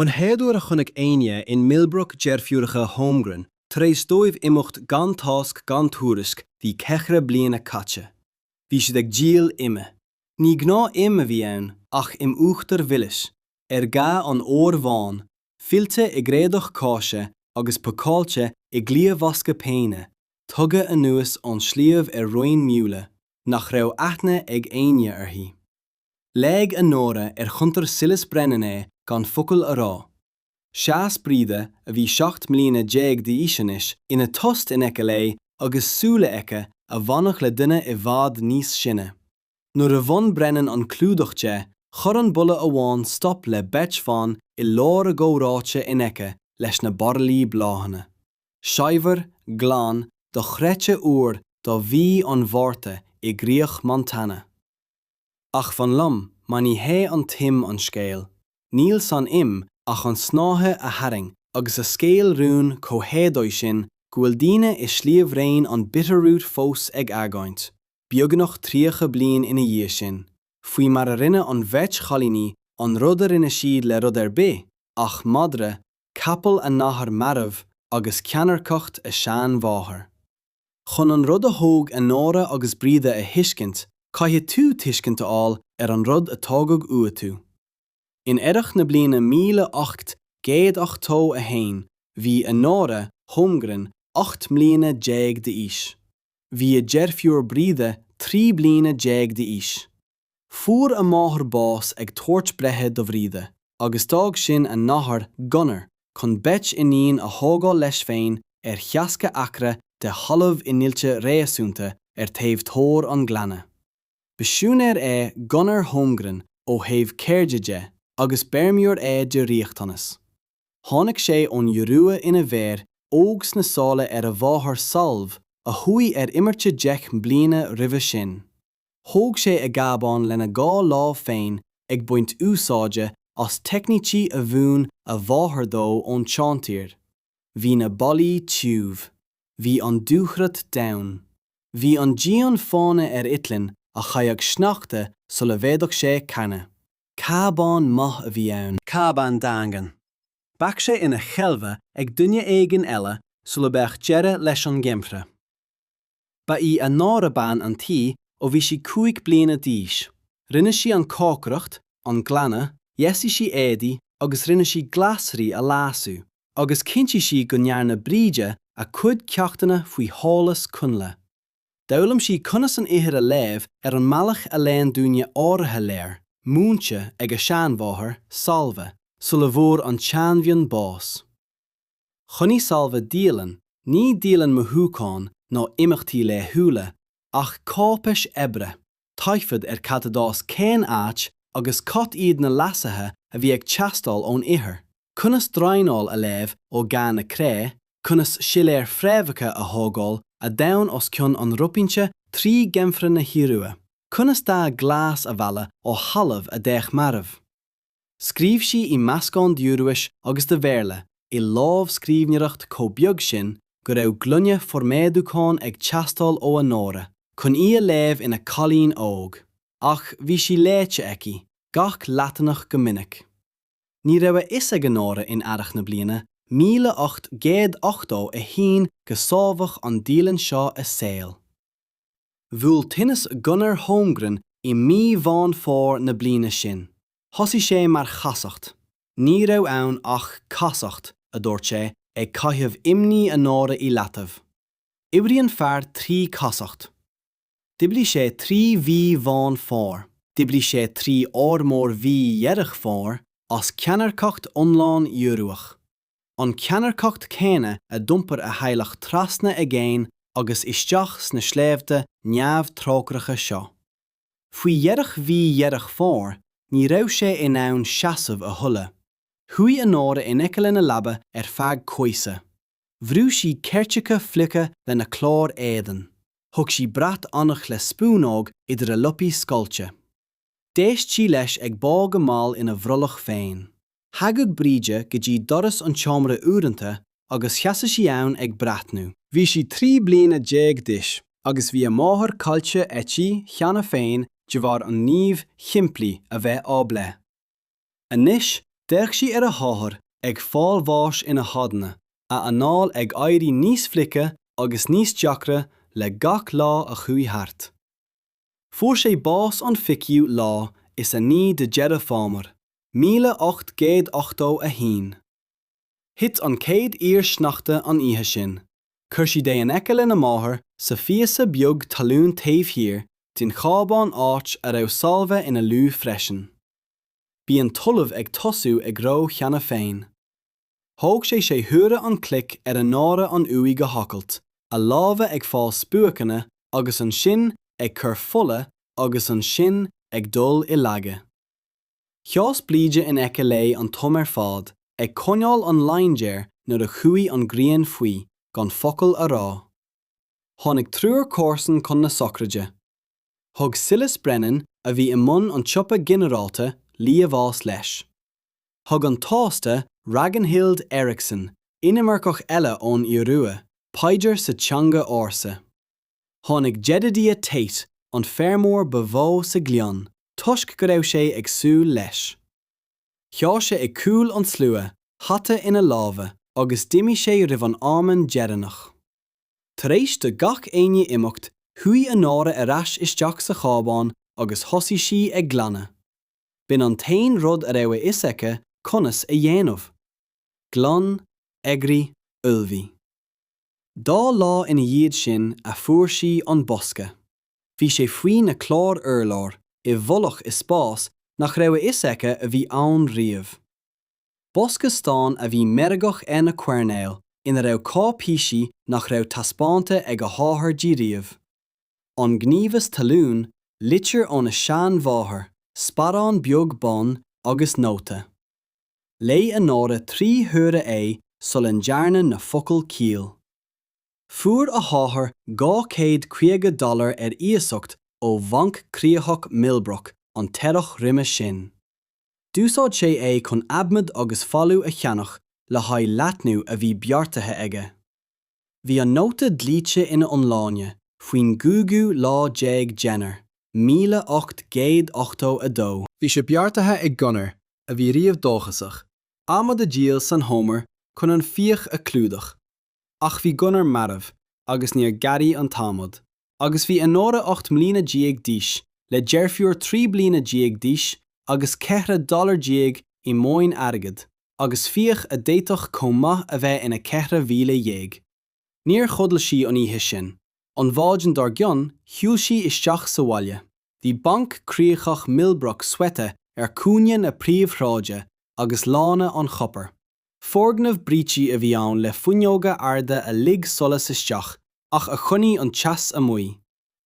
An chéad uair a chonaic éinne in Millbrook deirfiúracha Holmgren tar éis dóibh imeacht gan tásc gan tuairisc bhí ceithre bliana caite. Bhí siad ag díol ime. Ní gnáth im a bhí ann ach im uachtar mhilis, ar ga an óir bháin, fillte i gcréadach cáise agus pacáilte i gcliathbhosca péine, tugtha anuas ón sliabh ar roinn miúile, nach raibh aithne ag éinne uirthi. Leag Honora ar chuntar Silas Brennan é gan focal a rá. Sheas Bríde, a bhí 17 mbliana d'aois anois, ina tost in aice léi agus súile aici a bhainfeadh le duine i bhfad níos sine. Nuair a bhain Brennan an clúdach de, chuir an boladh amháin stop le beirt bhan i lár a gcomhráite in aice leis na bairillí bláthanna. Shaibhir, glan, dochreidte úr do mhí an Mhárta i gcríoch Montana. Ach fan liom, mar ní hé an t-im an scéal. Níl san im ach an snáithe a tharraing agus a scaoil rún chomh héadomhain sin go bhfuil daoine i sliabhraon an Bitterroot fós ag argóint, beagnach 30 bliain ina dhiaidh sin, faoi mar a rinne an bheirt chailíní an rud a rinne siad le rud ar bith ach madra, capall a n-athar marbh agus ceannairceacht a seanmháthar. Chun an rud a thóg Honora agus Bríde a thuiscint, caithfidh tú tuiscint a fháil ar an rud a tógadh uait tú. In earrach na bliana 1881 bhí Honora Holmgren 18 mbliana d'aois. Bhí a deirfiúr Bríde 13 bliana d'aois. Fuair a máthair bás ag tabhairt breithe do Bhríde, agus d'fhág sin a n-athair, Gunnar, chun beirt iníon a thógáil leis féin ar sheasca acra de thalamh innilte réasúnta ar taobh thoir an ghleanna. Ba siúinéir é Gunnar Holmgren ó thaobh ceirde de agus b'fheirmeoir é de riachtanas. Tháinig sé ón Iorua ina bhfear óg sna sála ar a mháthair Salve a chuaigh ar imirce 10 mbliana roimhe sin. Thóg sé a gcábán lena dhá lámh féin ag baint úsáide as teicnící a mhúin a mháthair dó ón tseantír. Bhí na ballaí tiubh. Bhí an dúshraith domhain. Bhí an díon fána ar eitleán a chaithfeadh sneachta sula bhféadfadh sé carnadh. Cábán maith a bhí ann. Cábán daingean. Bheadh sé ina sheilbh ag duine éigin eile sula mbeadh deireadh leis an ngeimhreadh. Ba í Honora bean an tí ó bhí sí 5 bliana d'aois. Rinne sí an chócaireacht, an glanadh, dheisigh sí éadaí agus rinne sí glasraí a leasú, agus chinntigh sí go ndearna Bríde a cuid ceachtanna faoi sholas coinnle. D'fhoghlaim sí conas an ithir a léamh ar an mbealach a léann daoine áirithe leabhair, múinte ag a seanmháthair, Salve, sula bhfuair an tseanbhean bás. Choinnigh Salve dialann, ní dialann mothúchán nó imeachtaí laethúla, ach cáipéis oibre, taifead ar cad a d'fhás cén áit agus cad iad na leasuithe a bhí ag teastáil ón ithir, conas draenáil a léamh ó gha na cré, conas siléar fréamhacha a thógáil a d'fhan os cionn an reophointe trí gheimhreadh na hIorua, conas dath glas a mhealladh ó thalamh a d'fhéach marbh. Scríobh sí i meascán d'Ioruais agus de Bhéarla i lámhscríbhneoireacht chomh beag sin go raibh gloine formáidiúcháin ag teastáil ó Honora chun í a léamh ina cailín óg, ach bhí sí léite aici, gach leathanach go minic. Ní raibh a fhios ag Honora in earrach na bliana 1881 go sáfadh an dialann seo a saol. Bhuail tinneas Gunnar Holmgren i mí Mheán Fómhair na bliana sin. Thosaigh sé mar chasacht. Ní raibh ann ach casacht, a dúirt sé, ag caitheamh imní Honora i leataobh. Oibríonn fear trí chasacht. D'oibrigh sé trí mhí Mheán Fómhair. D'oibrigh sé trí fhormhór mhí Dheireadh Fómhair as ceannairceacht iomlán Ioruach. An cheannairceacht chéanna a d'iompair a theaghlach trasna aigéin agus isteach sna sléibhte neamhthrócaireacha seo. Faoi dheireadh mhí Dheireadh Fómhair ní raibh sé in ann seasamh a thuilleadh. Shuigh Honora in aice lena leaba ar feadh coíosa. Bhrúigh sí ceirteacha fliucha lena clár éadain. Thug sí brat anach le spúnóg idir a liopaí scoilte. D'éist sí leis ag bá go mall ina bhrollach féin. Thagadh Bríde go dtí doras an tseomra uaireanta agus sheasadh sí ann ag breathnú. Bhí sí 13 bliana d'aois agus bhí a máthair caillte aici cheana féin de bharr an nimh shimplí a bheith á bleith. Anois, D'fhéach sí ar a háthair ag fáil bháis ina hádanna, a anáil ag éirí níos fliche agus níos deacra le gach lá a chuaigh thart. Fuair sé bás an fichiú lá is a naoi de Deireadh Fómhair, 1881. Thit an chéad fhíor-sneachta an oíche sin. Chuir siad é in aice lena máthair sa phíosa beag talún taobh thiar den chábán áit a raibh Sálva ina luí freisin. Bhí an talamh ag tosú ag reo cheana féin. Thóg sé sé huaire an chloig ar Honora an uaigh a thochailt, a lámha ag fáil spuaiceanna agus ansin ag cur fola agus ansin ag dul i laige. Sheas Bríde in aice léi an t-am ar fad, ag coinneáil an laindéir nuair a chuaigh an ghrian faoi, gan focal a rá. Tháinig triúr comharsan chun na sochraide. Thug Silas Brennan, a bhí i mbun an tsiopa ghinearálta, liamhás leis. Thug an Teachta Ragnhild Erickson, inimirceach eile ón Iorua, paidir sa teanga ársa. Tháinig Jedediah Tate, an feirmeoir ba mhó sa ghleann, toisc go raibh sé ag súil leis. Sheas sé ag cúl an tslua, hata ina lámha, agus d'imigh sé roimh an Áiméan deireanach. Tar éis do gach éinne imeacht, chuaigh Honora ar ais isteach sa chábán agus thosaigh sí ag glanadh. B'in an t-aon rud a raibh a fhios aici conas a dhéanamh. Glan, eagraigh, ullmhaigh. Dhá lá ina dhiaidh sin a fuair sí an bosca. Bhí sé faoi na cláir urláir, i bhfolach i spás nach raibh a fhios aici a bhí ann riamh. Bosca stáin a bhí meirgeach ar na coirnéil, ina raibh cáipéisí nach raibh taispeánta ag a háthair di riamh. An gníomhas talún, litir óna seanmháthair, sparán beag bán agus nóta. Léigh Honora 3 huaire é sula ndearna na focail ciall. Fuair a háthair 250 dollar ar iasacht ó Bhanc Críochach Millbrook an t-earrach roimhe sin. D'úsáid sé é chun adhmad agus folús a cheannach le haghaidh leathnú a bhí beartaithe aige. Bhí an nóta dlite ina iomláine faoin gcúigiú lá déag d'Eanáir, 1882. Bhí sé beartaithe ag Gunnar, a bhí riamh dóchasach, adhmad a dhíol san fhómhar chun an fiach a chlúdach. Ach bhí Gunnar marbh agus níor gearradh an t-adhmad. Agus bhí Honora 18 mbliana d'aois, le deirfiúr 13 bliana d'aois agus 14 dollar i mboinn airgid, agus fiach a d'fhéadfadh chomh maith a bheith ina 14,000. Níor chodail sí an oíche sin. An mhaidin dár gcionn, shiúil sí isteach sa bhaile. Bhí Banc Críochach Millbrook suite ar chúinne na príomhshráide agus Lána an Chopair. Foirgneamh brící a bhí ann le fuinneoga arda a lig solas isteach ach a choinnigh an teas amuigh.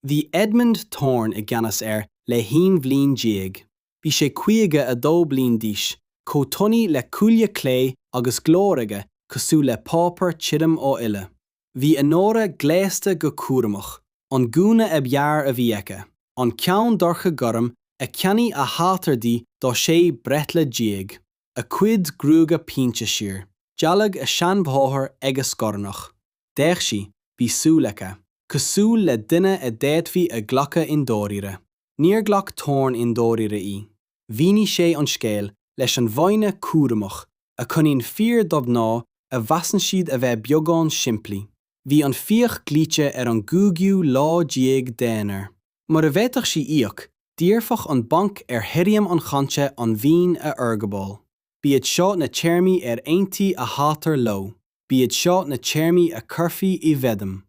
Bhí Edmund Thorne i gceannas air le haon bhliain déag. Bhí sé 52 bliain d'aois, chomh tanaí le cuaille clé agus glór aige cosúil le páipéar tirim ó fhile. Bhí Honora gléasta go cúramach, an gúna ab fhearr a bhí aici, an ceann dorcha gorm a cheannaigh a hathair di dá sé breithlá déag, a cuid gruaige pínte siar, dealg a seanmháthar ag a scornach. D'fhéach sí, bhí súil aici, cosúil le duine a d'fhéadfaí a ghlacadh i ndáiríre. Níor ghlac Thorne i ndáiríre í. Mhínigh sé an scéal leis an bhfoighne chúramach a choinníonn fir do mhná a mheasann siad a bheith beagán simplí. Bhí an fiach dlite ar an gcúigiú lá déag d'Eanáir. Mura bhféadfadh sí íoc, d'iarrfadh an banc ar Shirriam an Chainte an mhaoin a urghabháil. B'iad seo na téarmaí ar aontaigh a hathair leo. B'iad seo na téarmaí a chuirfí i bhfeidhm.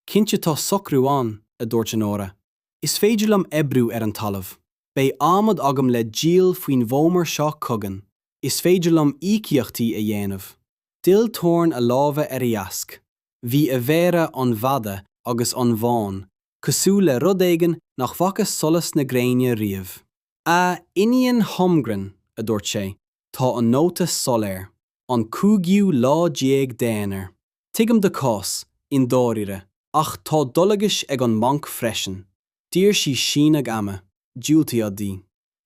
Cinnte tá socrú ann, a dúirt Honora. Is féidir liom oibriú ar an talamh. Beidh adhmad agam le díol faoin bhfómhar seo chugainn. Is féidir liom íocaíochtaí a dhéanamh. D'fhill Thorne a lámha ar a dheasc. Bhí a mhéara an-fhada agus an-bhán, cosúil le rud éigin nach bhfaca solas na gréine riamh. A Iníon Holmgren, a dúirt sé, tá an nóta soiléir. An cúigiú lá déag d'Eanáir. Tuigim do chás, i ndáiríre, ach tá dualgais ag an mbanc freisin. D'iarr sí síneadh ama. Diúltaíodh di.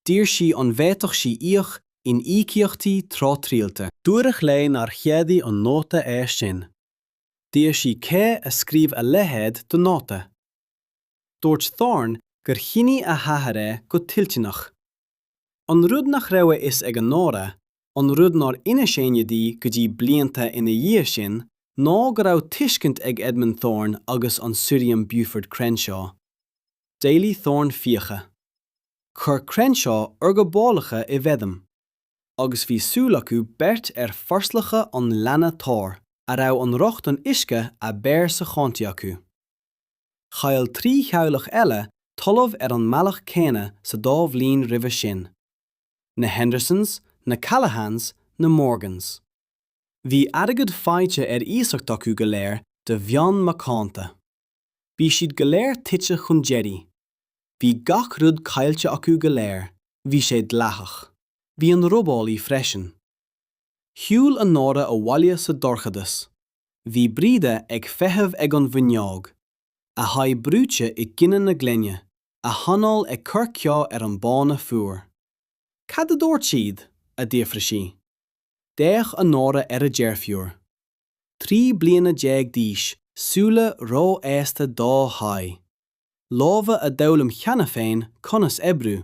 D'iarr sí an bhféadfadh sí íoc in íocaíochtaí tráthrialta. Dúradh léi nár cheadaigh an nóta é sin. D'iarr sí cé a scríobh a leithéid de nóta. Dúirt Thorne gur shínigh a hathair é go toilteanach. An rud nach raibh a fhios ag Honora. An rud nár inis éinne di go dtí blianta ina dhiaidh sin ná go raibh tuiscint ag Edmund Thorne agus an Sirriam Buford Crenshaw. D'éiligh Thorne fiacha. Chuir Crenshaw urghabhálacha i bhfeidhm. Agus bhí súil acu beirt ar pharslacha an Leanna Toir a raibh an rochtain uisce ab fhearr sa chontae acu. Chaill 3 theaghlach eile talamh ar an mbealach céanna sa dá bhliain roimhe sin. Na Hendersons, na Callahans, na Morgans. Bhí airgead faighte ar iasacht acu go léir de mheon macánta. Bhí siad go léir tite chun deiridh. Bhí gach rud caillte acu go léir, bhí sé dleathach. Bhí an robálaí freisin. Shiúil Honora abhaile sa dorchadas. Bhí Bríde ag feitheamh ag an bhfuinneog, a haghaidh brúite i gcoinne na gloine, a hanáil ag cur ceo ar an bpána fuar. Cad a dúirt siad? a d'fhiafraigh sí. D'fhéach Honora ar a deirfiúr. 13 bliana d'aois, súile ró-aosta dá haghaidh. Lámha a d'fhoghlaim cheana féin conas oibriú.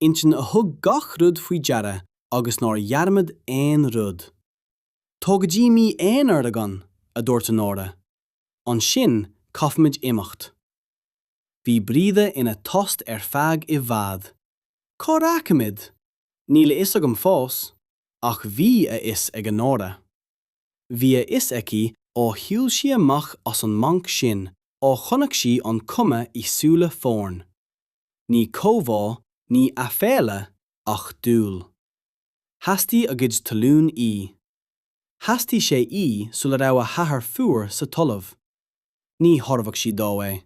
Intinn a thug gach rud faoi deara agus nár dhearmad aon rud. Tá go dtí mí Eanáir againn, a dúirt Honora. Ansin caithfimid imeacht. Bhí Bríde ina tost ar feadh i bhfad. Cá rachaimid? Níl a fhios agam fós. Ach bhí a fhios ag Honora. Bhí a fhios aici ó shiúil sí amach as an mbanc sin ó chonaic sí an cuma i súile Thorne. Ní comhbhá, ní aiféala, ach dúil. Theastaigh a gcuid talún í. Theastaigh sé í sula raibh a hathair fuar sa talamh. Ní thabharfadh sí dó é.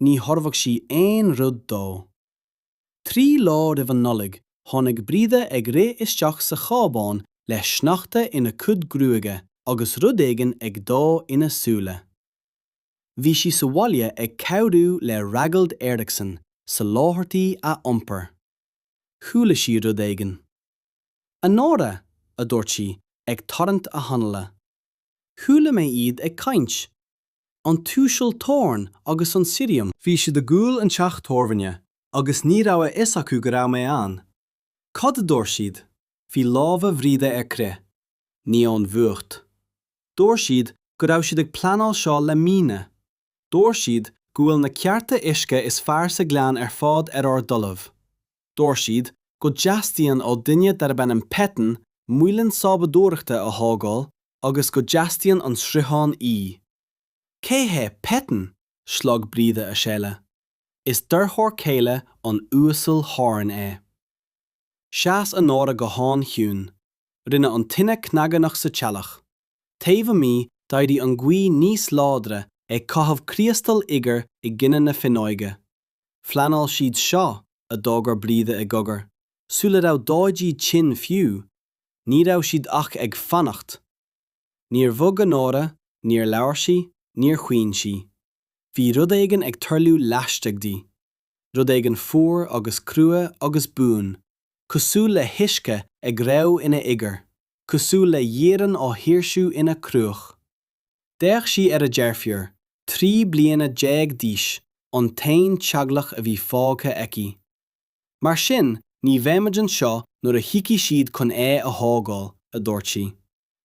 Ní thabharfadh sí aon rud dó. 3 lá roimh an Nollaig tháinig Bríde ag rith isteach sa chábán le sneachta ina cuid gruaige agus rud éigin ag dó ina súile. Bhí sí sa bhaile ag cabhrú le Ragald Eriksson soláthairtí a iompar. Chuala sí rud éigin. 'Honora! a dúirt sí, ag tarraingt a hanála. 'Chuala mé iad ag caint. An tUasal Thorne agus an Sirriam. Bhí siad i gcúl an teach tábhairne agus ní raibh a fhios acu go raibh mé ann. Cad a dúirt siad? Bhí lámha Bhríde ar crith. Ní ón bhfuacht. Dúirt siad go raibh siad ag pleanáil seo le míonna. Dúirt siad go bhfuil na cearta uisce is fearr sa ghleann ar fad ar ár dtalamh. Dúirt siad go dteastaíonn ó duine darb ainm Petton muileann sábhadóireachta a thógáil agus go dteastaíonn an sruthán í. Cé hé Petton? Shlog Bríde a seile. Is deartháir céile an Uasail Thorne é. Sheas Honora go han-chiúin. Rinne an tine cnagarnach sa teallach. Taobh amuigh d'éirigh an ghaoth níos láidre ag caitheamh criostail oighir i gcoinne na fuinneoige. Phleanáil siad seo, a d'fhógair Bríde i gcogar, sula raibh Daidí tinn fiú, Ní raibh siad ach ag fanacht. Níor bhog Honora, níor labhair sí, níor chaoin sí. Bhí rud éigin ag tarlú laistigh di. Rud éigin fuar agus crua agus buan, cosúil le huisce ag reo ina oighear, cosúil le hiarann á shaoirsiú ina cruach. D'fhéach sí ar a deirfiúr, 13 bliana d'aois, an t-aon teaghlach a bhí fágtha aici. Mar sin, ní bheimid anseo nuair a thiocfaidh siad chun é a thógáil, a dúirt sí.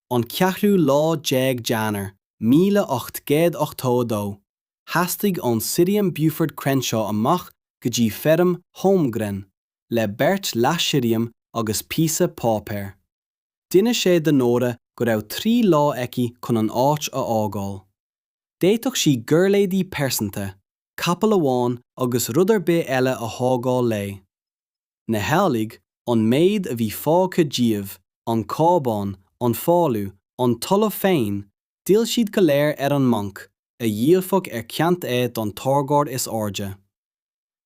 An ceathrú lá déag d'Eanáir, 1882, theastaigh ón Sirriam Buford Crenshaw amach go dtí feirm Holmgren le beirt leas-sirriam agus píosa páipéir. D'inis sé d'Honora go raibh 3 lá aici chun an áit a fhágáil. D'fhéadfadh sí giuirléidí pearsanta, capall amháin agus rud ar bith eile a thógáil léi. Na heallaigh, an méid a bhí fágtha díobh, an cábán, an fálú, an talamh féin, d'fhill siad go léir ar an mbanc, a dhíolfadh ar ceant é don táirgeoir is airde.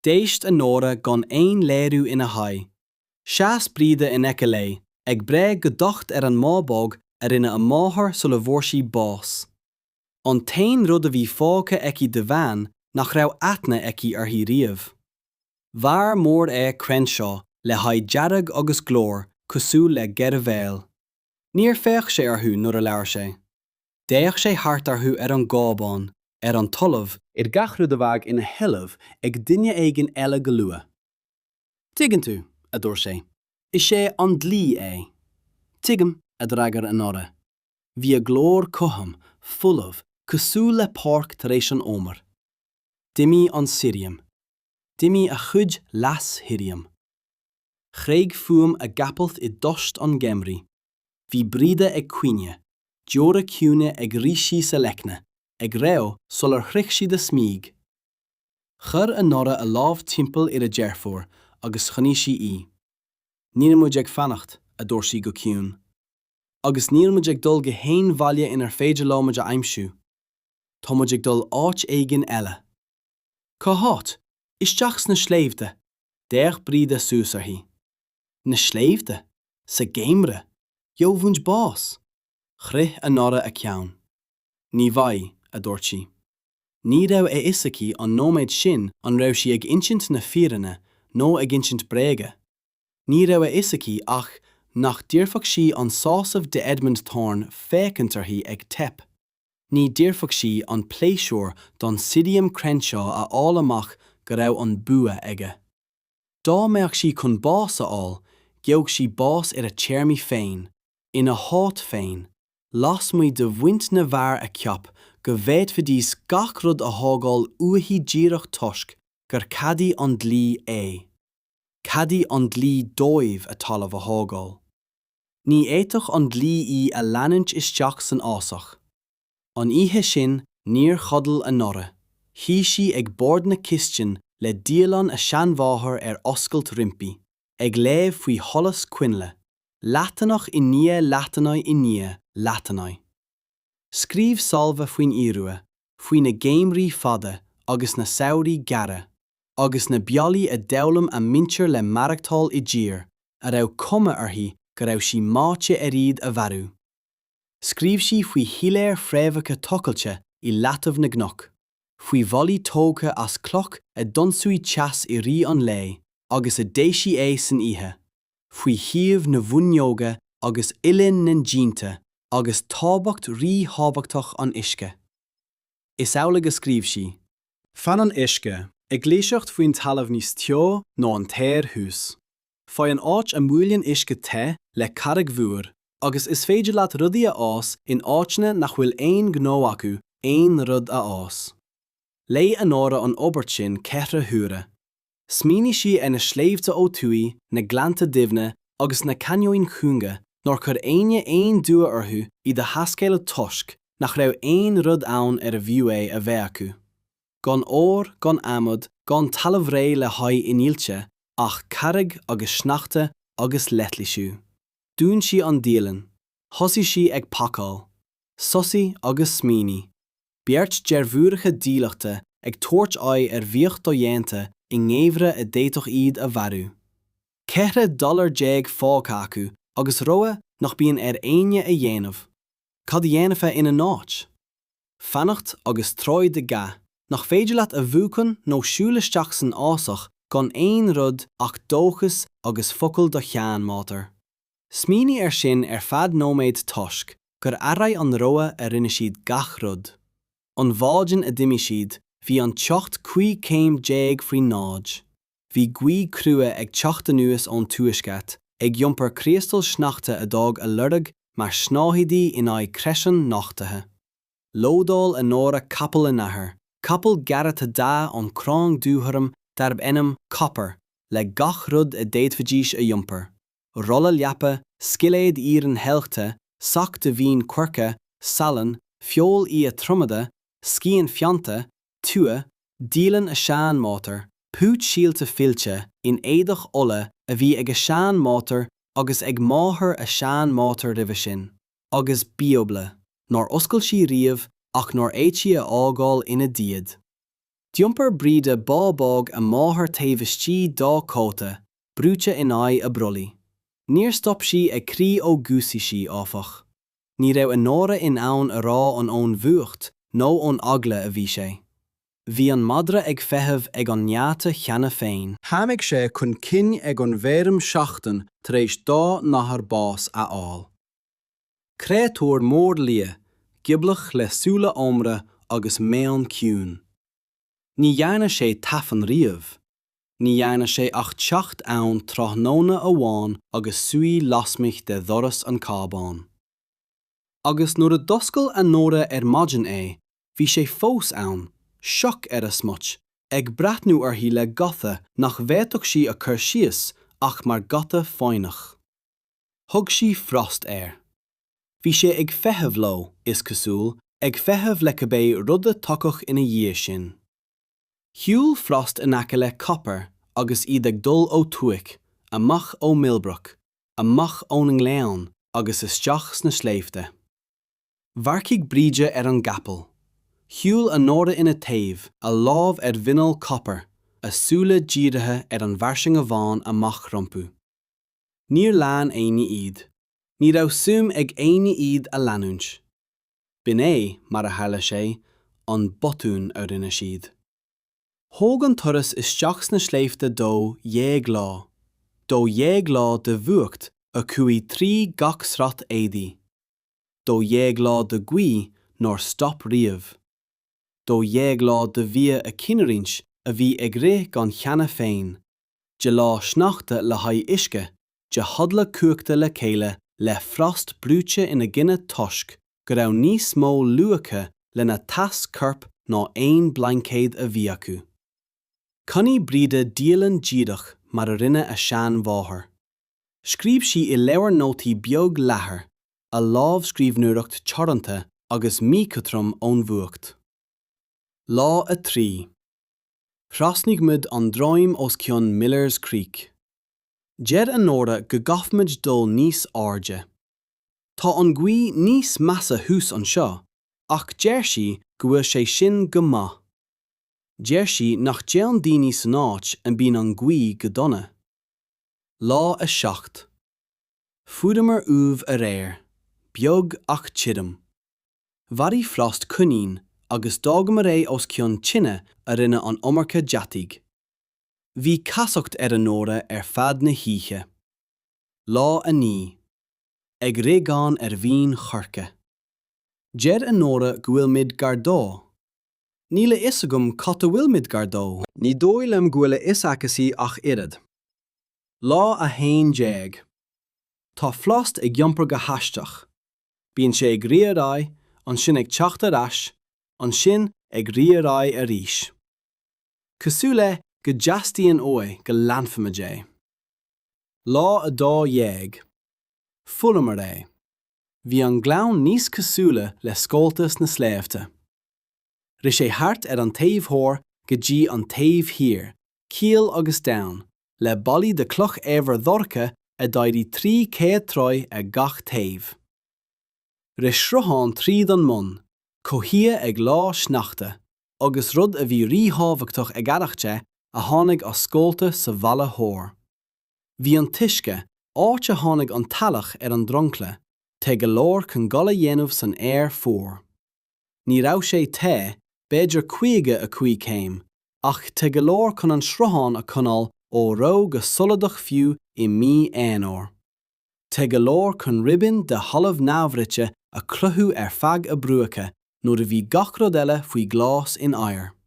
D'éist Honora gan aon léiriú ina haghaidh. Sheas Bríde in aice léi, ag breith go docht ar an mbábóg a rinne a máthair sula bhfuair sí bás. An t-aon rud a bhí fágtha aici de bhean nach raibh aithne aici uirthi riamh. B'fhear mór é Crenshaw le haghaidh dearg agus glór cosúil le geirbhéal. Níor féach sé orthu nuair a labhair sé. D'fhéach sé thart orthu ar an gcábán, ar an talamh, ar gach rud a bheadh ina sheilbh ag duine éigin eile go luath. Tuigeann tú, a dúirt sé. Is é an dlí é. Tuigim, a d'fhreagair Honora. Bhí a glór cothrom, folamh, cosúil le páirc tar éis an fhómhair. D'imigh an sirriam. D'imigh a chuid leas-shirriam. Chreach fuaim a gcapall i dtost an gheimhridh. Bhí Breda ag caoineadh, deora ciúine ag rith síos a leicne, ag reo sular shroich siad a smig. Chuir Honora a lámh timpeall ar a deirfiúr agus choinnigh sí í. Níl muid ag fanacht, a dúirt sí go ciúin. Agus níl muid ag dul go haon bhaile inar féidir leo muid a aimsiú. Tá muid ag dul áit éigin eile. Cá háit? Isteach sna sléibhte. D'fhéach Breda suas uirthi. Na sléibhte? Sa gheimhreadh? Gheobhaidh muid bás! Chroith Honora a ceann. Ní bheidh, a dúirt sí. Ní raibh a fhios aici an nóiméad sin an raibh sí ag insint na fírinne nó ag insint bréige. Ní raibh a fhios aici ach nach dtabharfadh sí an sásamh d'Edmund Thorne féachaint uirthi ag teip. Ní dtabharfadh sí an pléisiúr don Sirriam Crenshaw a fháil amach go raibh an bua aige. Dá mbeadh sí chun bás a fháil, gheobhadh sí bás ar a téarmaí féin, ina háit féin, lasmuigh de bhaint na bhfear a cheap go bhféadfaidís gach rud a thógáil uaithi díreach toisc gur cheadaigh an dlí é. Cheadaigh an dlí dóibh a talamh a thógáil. Ní fhéadfadh an dlí í a leanúint isteach san fhásach. An oíche sin níor chodail Honora. Shuigh sí ag bord na cistine le dialann a seanmháthar ar oscailt roimpi, ag léamh faoi sholas coinnle, leathanach i ndiaidh leathanaigh i ndiaidh leathanaigh. Scríobh Salva faoin Iorua, faoi na geimhrí fada agus na samhraí gearra, agus na bealaí a d'fhoghlaim a muintir le maireachtáil i dtír a raibh cuma uirthi go raibh sí meáite ar iad a mharú. Scríobh sí faoi shiléir fréamhacha tochailte i leataobh na gcnoc, faoi bhallaí tógtha as cloch a d'ionsúigh teas i rith an lae agus a d'éisigh é san oíche, faoi shuíomh na bhfuinneoga agus uillinn na ndíonta agus tábhacht ríthábhachtach an uisce. Is amhlaidh a scríobh sí. Fanann uisce ag gluaiseacht faoin talamh níos teo ná an t-aer thuas. Faigh an áit a mbuaileann uisce te le carraig mhór agus is féidir leat rudaí a fhás in áiteanna nach bhfuil aon ghnó acu aon rud a fhás. Léigh Honora an abairt sin ceithre huaire. Smaoinigh sí ar na sléibhte ó thuaidh, na gleannta doimhne agus na cainneoin chúnga nár chuir éinne aon dua orthu iad a thaiscéaladh toisc nach raibh aon rud ann arbh fhiú é a bheith acu. Gan ór, gan adhmad, gan talamh réidh le haghaidh innilte, ach carraig agus sneachta agus leithlisiú. Dhún sí an dialann. Thosaigh sí ag pacáil. Sosaigh agus smaoinigh. Beirt deirfiúracha dílleachta ag tabhairt aghaidh ar bheach dodhéanta i ngeimhreadh a d'fhéadfadh iad a mharú. 14 dollar fágtha acu agus rogha nach mbíonn ar éinne a dhéanamh. Cad a dhéanfá ina n-áit? Fanacht agus troid i gcath nach féidir leat a bhuachan nó siúl isteach san fhásach gan aon rud ach dóchas agus focail do sheanmháthar. Smaoinigh air sin ar feadh nóiméid toisc gur athraigh an rogha a rinne siad gach rud. An mhaidin a d'imigh siad, bhí an teocht 15 céim faoi náid. Bhí gaoth chrua ag teacht anuas ón tuaisceart, ag iompar criostail sneachta a d'fhág a lorg mar shnáthaidí in aghaidh craiceann nochtaithe. Lódáil Honora capall a n-athar, capall gearrtha dath an chrainn dúghorm darb ainm Copper, le gach rud a d'fhéadfaidís a iompar, rolla leapa, scilléad iarainn theilgte, sac de mhín coirce, salann, feoil fhia triomaithe, scian feannta, tua, dialann a seanmháthar, phút síolta fillte in éadach olla a bhí ag a seanmháthair agus ag máthair a seanmháthar roimhe sin, agus Bíobla, nár oscail sí riamh ach nár fhéad sí a fhágáil ina diaidh. D'iompair Breda bábóg a máthar taobh istigh dá cóta, brúite in aghaidh a brollaigh. Níor stop sí ag crith ó dhúisigh sí, áfach. Ní raibh Honora in ann a rá an ón bhfuacht nó ón eagla a bhí sé. Bhí an madra ag feitheamh ag an ngeata cheana féin. Tháinig sé chun cinn ag an bhfeirm seachtain tar éis dá n-athair bás a fháil. Créatúr mór liath, gioblach le súile ómra agus meon ciúin. Ní dhearna sé tafann riamh. Ní dhearna sé ach teacht ann tráthnóna amháin agus suí lasmuigh de dhoras an chábáin. Agus nuair a d'oscail Anóra ar maidin é, bhí sé fós ann, sioc ar a smut, ag breathnú uirthi le gotha nach bhféadfadh sí a chur síos ach mar ghotha foighneach. Thug sí Frost air. Bhí sé ag feitheamh leo, is cosúil, ag feitheamh le cibé rud a thiocfadh ina dhiaidh sin. Shiúil Frost in aice le Copper agus iad ag dul ó thuaidh, amach ó Millbrook, amach ón ngleann agus isteach sna sléibhte. Mharcaigh Bríde ar an gcapall. Shiúil Anóra ina taobh, a lámh ar mhuineál Copper, a súile dírithe ar an bhfairsinge bhán amach rompu. Níor lean éinne iad. Ní raibh suim ag éinne iad a leanúint. B'in é, mar a tharla sé, an botún a rinne siad. Thóg an turas isteach sna sléibhte 12 lá, 12 lá de bhfuacht a chuaigh trí gach sraith éadaí, 12 lá de ghaoth nár stop riamh, 12 lá de bhia a chinniúint a bhí ag rith gann cheana féin, de lá sneachta le haghaidh uisce, de chodladh cuachta le chéile le Frost brúite ina gcoinne toisc go raibh níos mó luacha lena teas coirp ná aon blaincéad a bhí acu. Choinnigh Bríde dialann díreach mar a rinne a seanmháthair. Scríobh sí i leabhar nótaí beag leathair, a lámhscríbhneoireacht teoranta agus míchothrom ón bhfuacht. Lá 3. Thrasnaigh muid an droim os cionn Miller's Creek. Deir Anóra go gcaithfimid dul níos airde. Tá an ghaoth níos measa thuas anseo, ach deir sí go bhfuil sé sin go maith. Deir sí nach dtéann daoine san áit a mbíonn an ghaoth go dona. Lá 7. Fuaireamar ubh aréir, beag ach tirim. Mharaigh Frost coinín agus d'fhágamar é os cionn tine a rinne an iomarca deataigh. Bhí casacht ar Anóra ar feadh na hoíche. Lá 9. Ag rith gann ar mhín choirce. Deir Anóra go bhfuil muid gar dó. Níl a fhios agam cá a bhfuil muid gar dó. Ní dóigh liom go bhfuil a fhios aicise ach oiread. Lá 11. Tá Frost ag iompar go haisteach. Bíonn sé ag rith ar aghaidh, ansin ag teacht ar ais, ansin ag rith ar aghaidh arís. Cosúil le go dteastaíonn uaidh go leanfaimid é. Lá 12. Fuaireamar é. Bhí an gleann níos cosúla le scólta sna sléibhte. Rith sé thart ar an taobh thoir go dtí an taobh thiar, caol agus domhain, le ballaí de chloch eibhir dhorcha a d'éirigh 300 troigh ar gach taobh. Rith sruthán tríd an mbun, cothaithe ag lá sneachta, agus rud a bhí ríthábhachtach ag aireacht de, a tháinig as scólta sa bhalla thoir. Bhí an t-uisce, áit a tháinig an t-eallach ar an dromchla, te go leor chun gal a dhéanamh san aer fuar. Ní raibh sé te, b'fhéidir 55 céim, ach te go leor chun an sruthán a choinneáil ó reo go soladach fiú i mí Eanáir. Te go leor chun ribín de thalamh neamhbhruite a chruthú ar feadh a bruacha nuair a bhí gach rud eile faoi ghlás in oighear.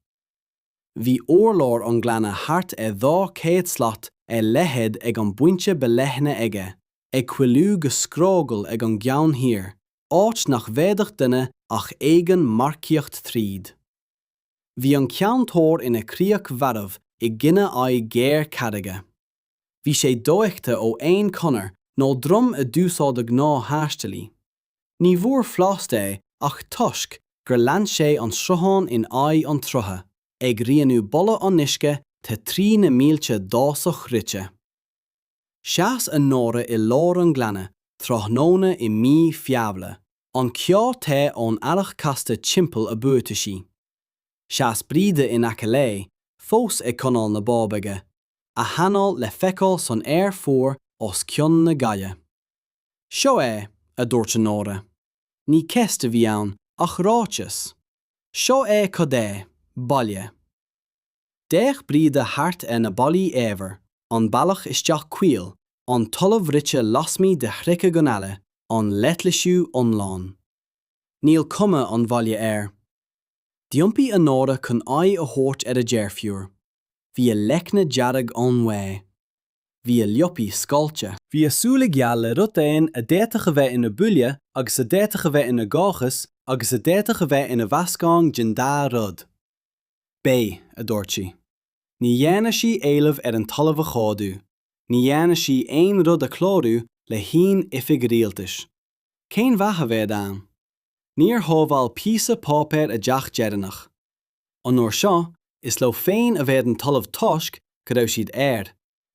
Bhí urlár an ghleanna thart ar 200 slat ar leithead ag an bpointe ba leithne aige, ag caolú go scrogall ag an gceann thiar, áit nach bhféadfadh duine ach éigean marcaíocht tríd. Bhí an ceann thoir ina chríoch mharbh i gcoinne aghaidh ghéar carraige. Bhí sé dofheicthe ó aon chonair nó droim a d'úsáideadh gnáth-thaistealaí. Ní bhfuair Frost é ach toisc gur lean sé an sruthán in aghaidh an tsrutha, ag rianú boladh an uisce te trí na mílte dásach rite. Sheas Anóra i lár an ghleanna tráthnóna i mí Feabhra, an ceo te ón earrach casta timpeall a buataisí. Sheas Bríde in aice léi, fós ag coinneáil na bábóige, a hanáil le feiceáil san aer fuar os cionn na gaile. Seo é, a dúirt Anóra. Ní ceist a bhí ann, ach ráiteas. Seo é cad é, baile. D'fhéach Bríde thart ar na ballaí eibhir, an bealach isteach caol, an talamh bruite lasmuigh de shroicheadh an aille, an leithlisiú iomlán. Níl cuma an bhaile air. D'iompaigh Anóra chun aghaidh a thabhairt ar a deirfiúr. Bhí a leicne dearg ón bhaoth. Bhí a liopaí scáilte. Bhí a súile geal le rud éigin a d'fhéadfadh a bheith ina buille agus a d'fhéadfadh a bheith ina dhóchas agus a d'fhéadfadh a bheith ina mheascán den dá rud. Beidh, a dúirt sí. Ní dhearna sí éileamh ar an talamh a chomhdú. Ní dhearna sí aon rud a chlárú le haon oifig rialtais. Cén mhaith a bheadh ann? Níor shábháil píosa páipéir a dteach deireanach. An uair seo, is leo féin a bheadh an talamh toisc go raibh siad air,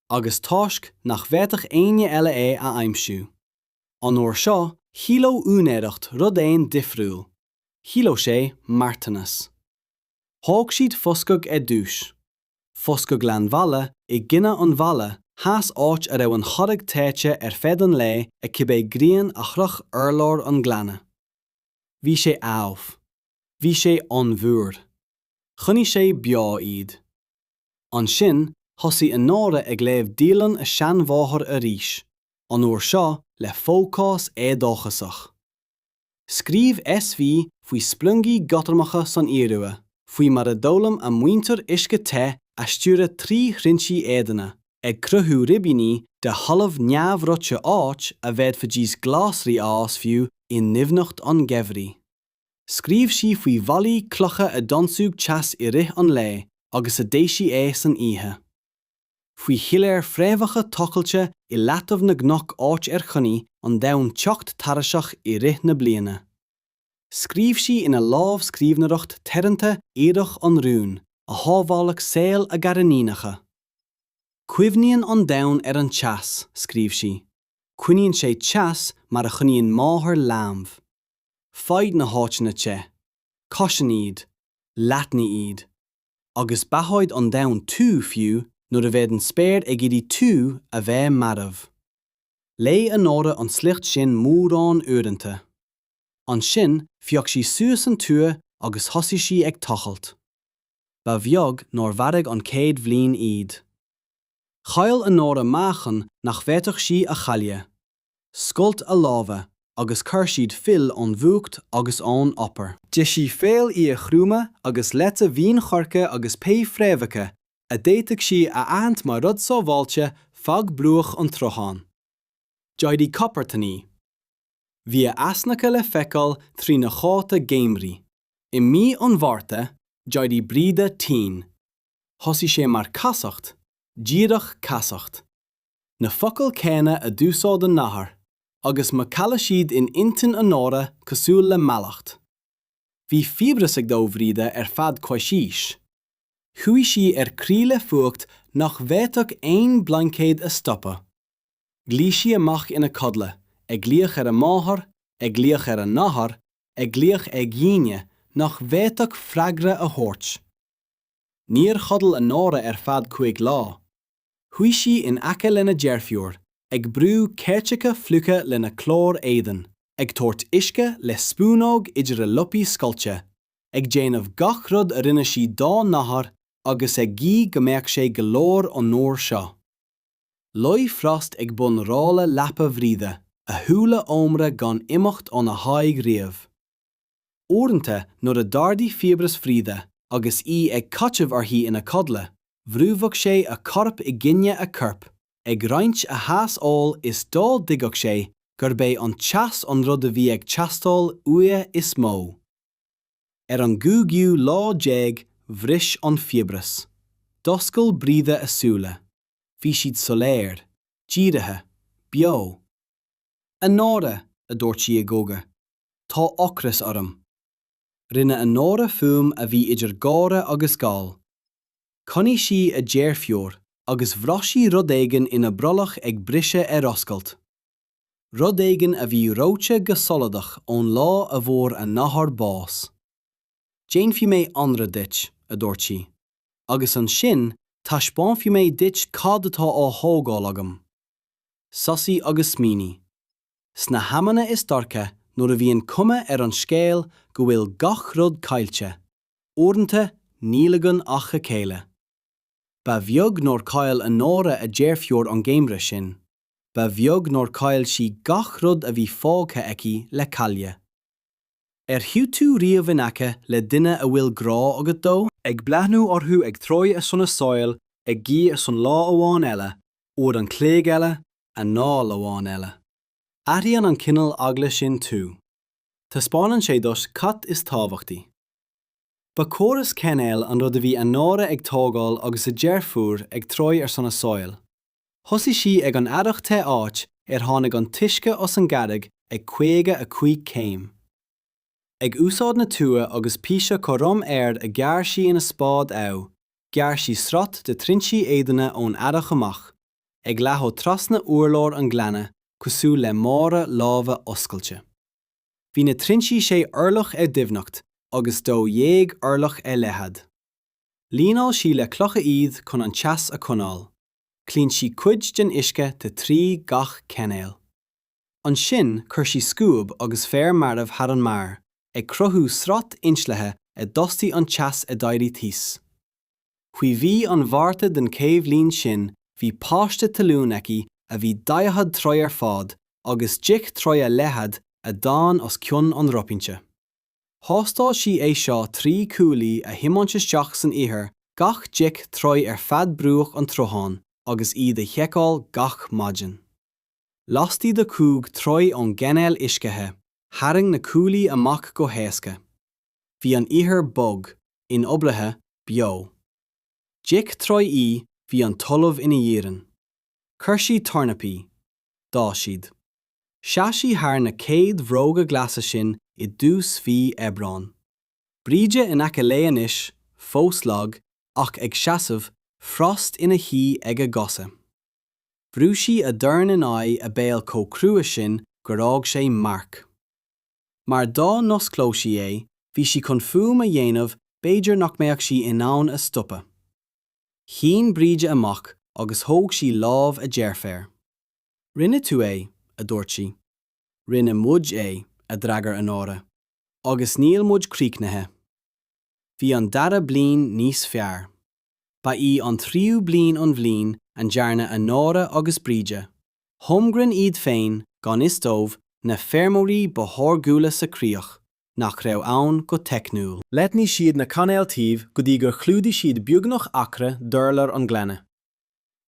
agus toisc nach bhféadfadh éinne eile é a aimsiú. An uair seo, chiallódh úinéireacht rud éigin difriúil. Chiallódh sé marthanas. Thóg siad foscadh ar dtús. Foscadh gleannbhalla i gcoinne an bhalla theas áit a raibh an charraig téite ar feadh an lae ag cibé grian a shroich urlár an ghleanna. Bhí sé amh. Bhí sé an-fhuar. Choinnigh sé beo iad. Ansin, thosaigh Onóra ag léamh dialann a seanmháthar arís, an uair seo le fócás éadóchasach. Scríobh SV faoi spriongaí geoiteirmeacha san Iorua, faoi mar a d'fhoghlaim a muintir uisce te a stiúradh trí thrinsí éadaine, ag cruthú ribíní de thalamh neamhreoite áit a bhféadfaidís glasraí a fhás fiú i ndoimhneacht an gheimhridh. Scríobh sí faoi bhallaí cloiche a d'ionsódh teas i rith an lae agus a d'eisiadh é san oíche. Faoi shiléir fréamhacha tochailte i leataobh na gcnoc áit ar choinnigh an domhan teocht tairiseach i rith na bliana. Scríobh sí ina lámhscríbhneoireacht theoranta aorach an rún a shábhálfadh saol a gariníonacha. Cuimhníonn an domhan ar an teas, scríobh sí. Coinníonn sé teas mar a choinníonn máthair leanbh. Faigh na háiteanna te. Cosain iad. Leathnaigh iad. Agus beathóidh an domhan tú, fiú nuair a bheidh an spéir ag iarraidh tú a bheith marbh. Léigh Onóra an sliocht sin mórán uaireanta. Ansin phioc sí suas an tua agus thosaigh sí ag tochailt. Ba bheag nár mharaigh an chéad bhliain iad. Chaill Onóra meáchan nach bhféadfadh sí a chailleadh. Scoilt a lámha agus chuir siad fuil ón bhfuacht agus ón obair. D'ith sí feoil fhia chrúmtha agus leite mhín choirce agus pé fréamhacha a d'fhéadfadh sí a aithint mar rud sábháilte feadh bruach an tsrutháin. D'éirigh copar tanaí. Bhí a easnacha le feiceáil trína chóta geimhridh. I mí an Mhárta, d'éirigh Bríde tinn. Thosaigh sé mar chasacht, díreach casacht. Na focail céanna a d'úsáid a nathair, agus macalla siad in intinn Onóra cosúil le mallacht. Bhí fiabhras ag dó Bhríde ar feadh coicís. Chuaigh sí ar crith le fuacht nach bhféadfadh aon bhlaincéad a stopadh. Ghlaoigh sí amach ina codladh, ag glaoch ar a máthair, ag glaoch ar a nathair, ag glaoch ar dhaoine nach bhféadfadh freagra a thabhairt. Níor chodail Onóra ar feadh cúig lá. Shuigh sí in aice lena deirfiúr, ag brú ceirteacha fliucha lena clár éadain, ag tabhairt uisce le spúnóg idir a liopaí scoilte, ag déanamh gach rud a rinne sí dá nathair agus ag guí go mbeadh sé go leor an uair seo. Luigh Frost ag bun ráille leapa Bhríde, a shúile ómra gan imeacht óna haghaidh riamh. Uaireanta nuair a d'ardaigh fiabhras Bhríde agus í ag caiteamh uirthi ina codladh, bhrúfadh sé a corp i gcoinne a coirp, ag roinnt a theas amhail is dá dtuigfeadh sé gurb é an teas an rud a bhí ag teastáil uaidh is mó. Ar an gcúigiú lá bhris an fiabhras. D'oscail Bríde a súile. Bhí siad soiléir, dírithe, beo. 'A Nóra! a dúirt sí i gcogar. Tá ocras orm. Rinne Onóra fuaim a bhí idir gáire agus gal. Chonaic sí a deirfiúr agus bhraith sí rud éigin ina brollach ag briseadh ar oscailt. Rud éigin a bhí reoite go soladach ón lá a bhfuair a nathair bás. Déanfaidh mé anraith duit, a dúirt sí. Agus ansin taispeánfaidh mé duit cad atá á thógáil agam. Sosaigh agus smaoinigh. Sna hamanna is dorcha nuair a bhíonn cuma ar an scéal go bhfuil gach rud caillte, uaireanta níl againn ach a chéile. Ba bheag nár chaill Onóra a deirfiúr an geimhreadh sin. Ba bheag nár chaill sí gach rud a bhí fágtha aici le cailleadh. Ar shuigh tú riamh in aice le duine a bhfuil grá agat dó? Ag breathnú orthu ag troid ar son a saoil. ag guí ar son lá amháin eile, uair an chloig eile, anáil amháin eile. Athraíonn an cineál eagla sin tú. Taispeánann sé duit cad is tábhachtaí. Ba córas cainéil an rud a bhí Anóra ag tógáil agus a deirfiúr ag troid ar son a saoil. Thosaigh sí ag an earrach te áit ar tháinig an t-uisce as an gcarraig ag 55 céim. Ag úsáid na tua agus píosa cothrom féir a ghearr sí ina spád amh, ghearr sí sraith de trinsí éadaine ón earrach amach, ag leathadh trasna urlár an ghleanna cosúil le mára láimhe oscailte. Bhí na trinsí sé orlach ar doimhneacht agus 12 orlach ar leithead. Líneáil sí le clocha iad chun an teas a choinneáil. Chlaon sí cuid den uisce te trí gach cainéal. Ansin chuir sí scuab agus féar marbh thar an mbarr, ag cruthú sraith inslithe a d'fhostaigh an teas a d'éirigh thíos. Faoi mhí an Mhárta den chéad bhliain sin bhí paiste talún aici a bhí 40 troigh ar fad agus 10 troigh ar leithead a d'fhan os cionn an drochphointe. Thástáil sí é seo trí cuaillí a thiomáint isteach san ithir gach 10 troigh ar feadh bruach an tsrutháin agus iad a sheiceáil gach maidin. Laistigh de chúig troigh ón gcainéal uisce the, tharraing na cuaillí amach go héasca. Bhí an ithir bog, inoibrithe, beo. 10 troigh í, bhí an talamh ina iarann. Chuir sí tornapaí. D'fhás siad. Sheas sí thar na chéad bhróga glasa sin i dtús mhí Aibreáin. Bríde in aice léi anois, fós lag, ach ag seasamh, Frost ina shuí ag a gcosa. Bhrú sí a dorn in aghaidh a béil chomh crua sin gur fhág sé marc. Mar dá n-osclódh sí é, bhí sí chun fuaim a dhéanamh b'fhéidir nach mbeadh sí in ann a stopadh. Shín Bríde amach agus thóg sí lámh a deirféar. Rinne tú é, a dúirt sí. Rinne muid é, a d'fhreagair Anóra. Agus níl muid críochnaithe. Bhí an dara bliain níos fearr. Ba í an tríú bliain an bhliain a ndearna Anóra agus Bríde, Holmgren iad féin, gan fhios dóibh, na feirmeoirí ba tháirgiúla sa chríoch, nach raibh ann go teicniúil. Leathnaigh siad na cainéil taobh go dtí gur chlúdaigh siad beagnach acra d'urlár an ghleanna.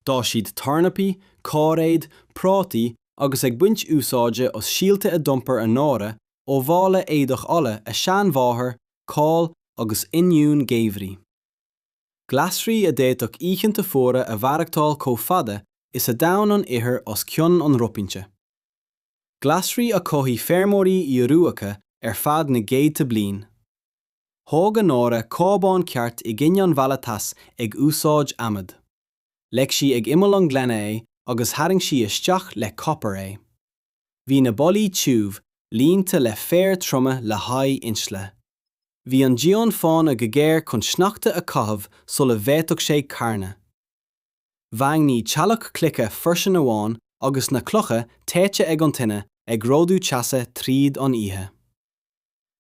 D'fhás siad tornapaí, cairéid, prátaí agus ag baint úsáide as síolta a d'iompair Anóra ó mhála éadach olla a seanmháthar, cál agus oinniúin gheimhridh. Glasraí a d'fhéadfadh oícheanta fuara a mhaireachtáil chomh fada is a d'fhan an ithir os cionn an drochphointe. Glasraí a chothaigh feirmeoirí Ioruacha ar feadh na gcéadta bliain. Thóg Anóra cábán ceart i gcoinne an bhalla tais ag úsáid adhmad. Leag sí ag imeall an ghleanna é agus tharraing sí isteach le copar é. Bhí na ballaí tiubh, líonta le féar troma le haghaidh inslithe. Bhí an díon fána go géar chun sneachta a chaitheamh sula bhféadfadh sé carnadh. Dhaingnigh teallach cloiche freisin amháin agus na clocha téite ag an tine ag ródú teasa tríd an oíche.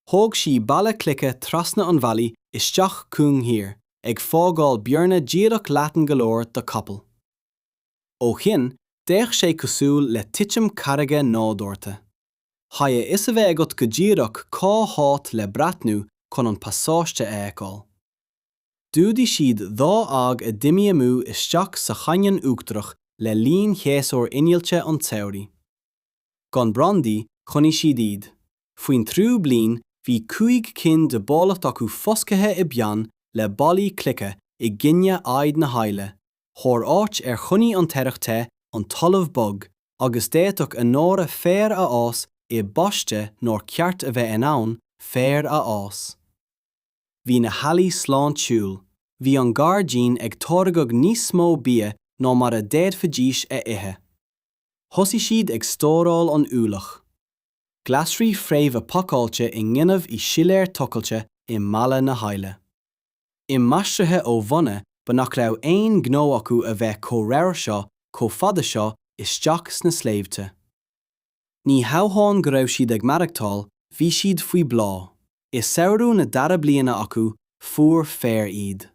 Thóg sí balla cloiche trasna an bhealaigh isteach cúng thiar, ag fágáil bearna díreach leathan go leor do chapall. Ó chian, d'fhéach sé cosúil le titim carraige nádúrtha. Chaithfeadh a fhios a bheith agat go díreach cá háit le breathnú chun an pasáiste a fheiceáil. D'fhuadaigh siad dhá eag a d'imigh amú isteach sa chainneon uachtarach le linn shéasúr innilte an tsamhraidh. Gan brandaí, choinnigh siad iad. Faoin triú bliain, bhí cúig cinn de bhólacht acu foscaithe i bpeann le ballaí cloiche i gcoinne aghaidh na haille, thar áit ar choinnigh an t-earrach te an talamh bog agus d'fhéadfadh Anóra féar a fhás i bpaiste nár cheart a bheith in ann féar a fhás. Bhí na heallaí sláintiúil, bhí an gairdín ag táirgeadh níos mó bia ná mar a d'fhéadfaidís a ithe. Thosaigh siad ag stóráil an ualach. Glasraí fréimhe pacáilte i ngineamh i siléar tochailte i mballa na haille. Imaistrithe ó bhunadh ba nach raibh aon ghnó acu a bheith chomh ramhar seo chomh fada seo isteach sna sléibhte. Ní hamháin go raibh siad ag maireachtáil, bhí siad faoi bhláth. I samhradh na dara bliana acu, fuair fear iad.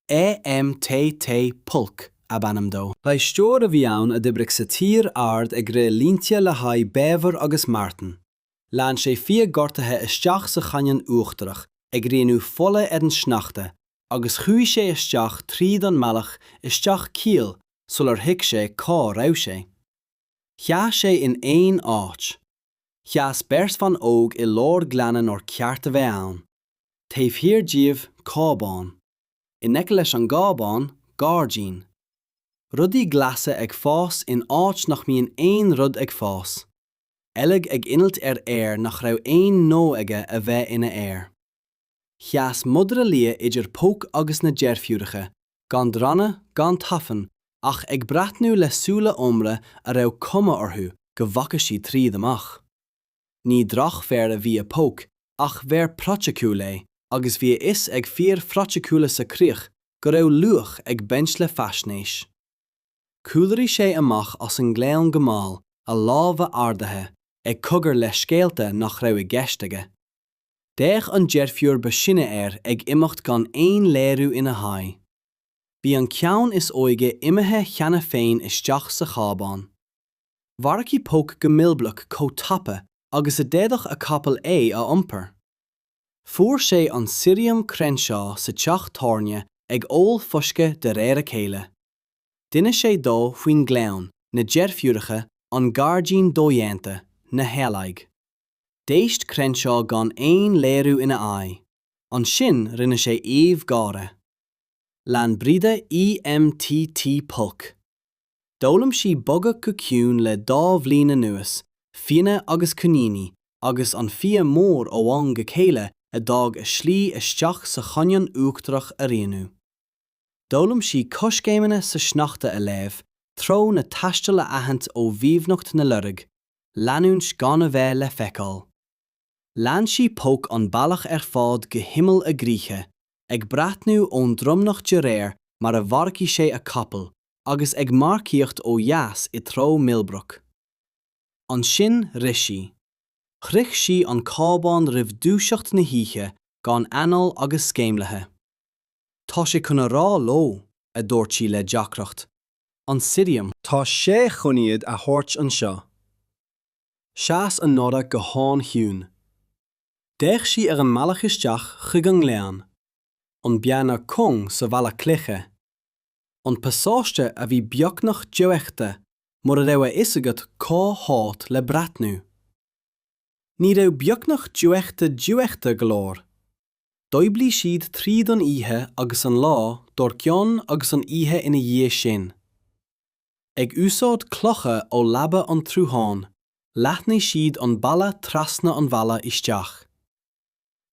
EMTT Polk ab ainm dó. Feirsteoir a bhí ann a d'oibrigh sa tír ard ag rith línte le haghaidh beábhar agus martain. Lean sé fia gortaithe isteach sa chainneon uachtarach, ag rianú fola ar an sneachta, Agus chuaigh sé isteach tríd an mbealach isteach ciall sular thuig sé cá raibh sé. Sheas sé in aon áit. Sheas beirt bhan óg i lár gleanna nár ceart a bheith ann. Taobh thiar díobh, cábán. In aice leis an gcábán, gairdín. Rudaí glasa ag fás in áit nach mbíonn aon rud ag fás. Eallaigh ag innilt ar fhéar nach raibh aon ghnó aige a bheith ina fhéar. Sheas madra liath idir Poke agus na deirfiúracha, gan drannadh, gan tafann, ach ag breathnú le súile ómra a raibh cuma orthu go bhfaca siad tríd amach. Ní drochfhear a bhí i Poke, ach b'fhear praiticiúil é, agus bhí a fhios ag fir phraiticiúla sa Chríoch go raibh luach ag baint le faisnéis. Chúlraigh sé amach as an ngleann go mall, a lámha ardaithe, ag cogar leithscéalta nach raibh i gceist aige. D'fhéach an deirfiúr ba sine air ag imeacht gan aon léiriú ina haghaidh. Bhí an ceann is óige imithe cheana féin isteach sa chábán. Mharcaigh Poke go Millbrook chomh tapa agus a d'fhéadfadh a capall é a iompar. Fuair sé an Sirriam Crenshaw sa teach tábhairne ag ól fuisce de réir a chéile. D'inis sé dó faoin ngleann, na deirfiúracha, an gairdín dodhéanta, na heallaigh. D'éist Crenshaw gan aon léiriú ina aghaidh. Ansin rinne sé aoibh gáire. Lean Breda EMTT Polk. D'fhoghlaim sí bogadh go ciúin le dá bhliain anuas, fianna agus coiníní, agus an fia mór ó am go chéile a d'fhág a slí isteach sa chainneon uachtarach a rianú. D'fhoghlaim sí coiscéimeanna sa sneachta a léamh, treo na taistil a aithint ó bheocht na lorg, leanúint gan a bheith le feiceáil. Lean sí Poke an bealach ar fad go himeall a gcríche, ag breathnú ón dromnach de réir mar a mharcaigh sé a capall agus ag marcaíocht ó dheas i dtreo Millbrook. Ansin rith sí. Shroich sí an cábán roimh dúiseacht na hoíche gan anáil agus scéimlithe. Tá sé chun a rá leo, a dúirt sí le deacracht. An Sirriam. Tá sé chun iad a thabhairt anseo. Sheas Honora go han-chiúin. D'fhéach sí ar an mbealach isteach chuig an ngleann, an bearna chúng sa bhalla cloiche, an pasáiste a bhí beagnach dofheicthe mura raibh a fhios agat cá háit le breathnú. Ní raibh beagnach dofheicthe dofheicthe go leor. D'oibrigh siad tríd an oíche agus an lá dár gcionn agus an oíche ina dhiaidh sin. Ag úsáid clocha ó leaba an tsrutháin, leathnaigh siad an balla trasna an bhealaigh isteach.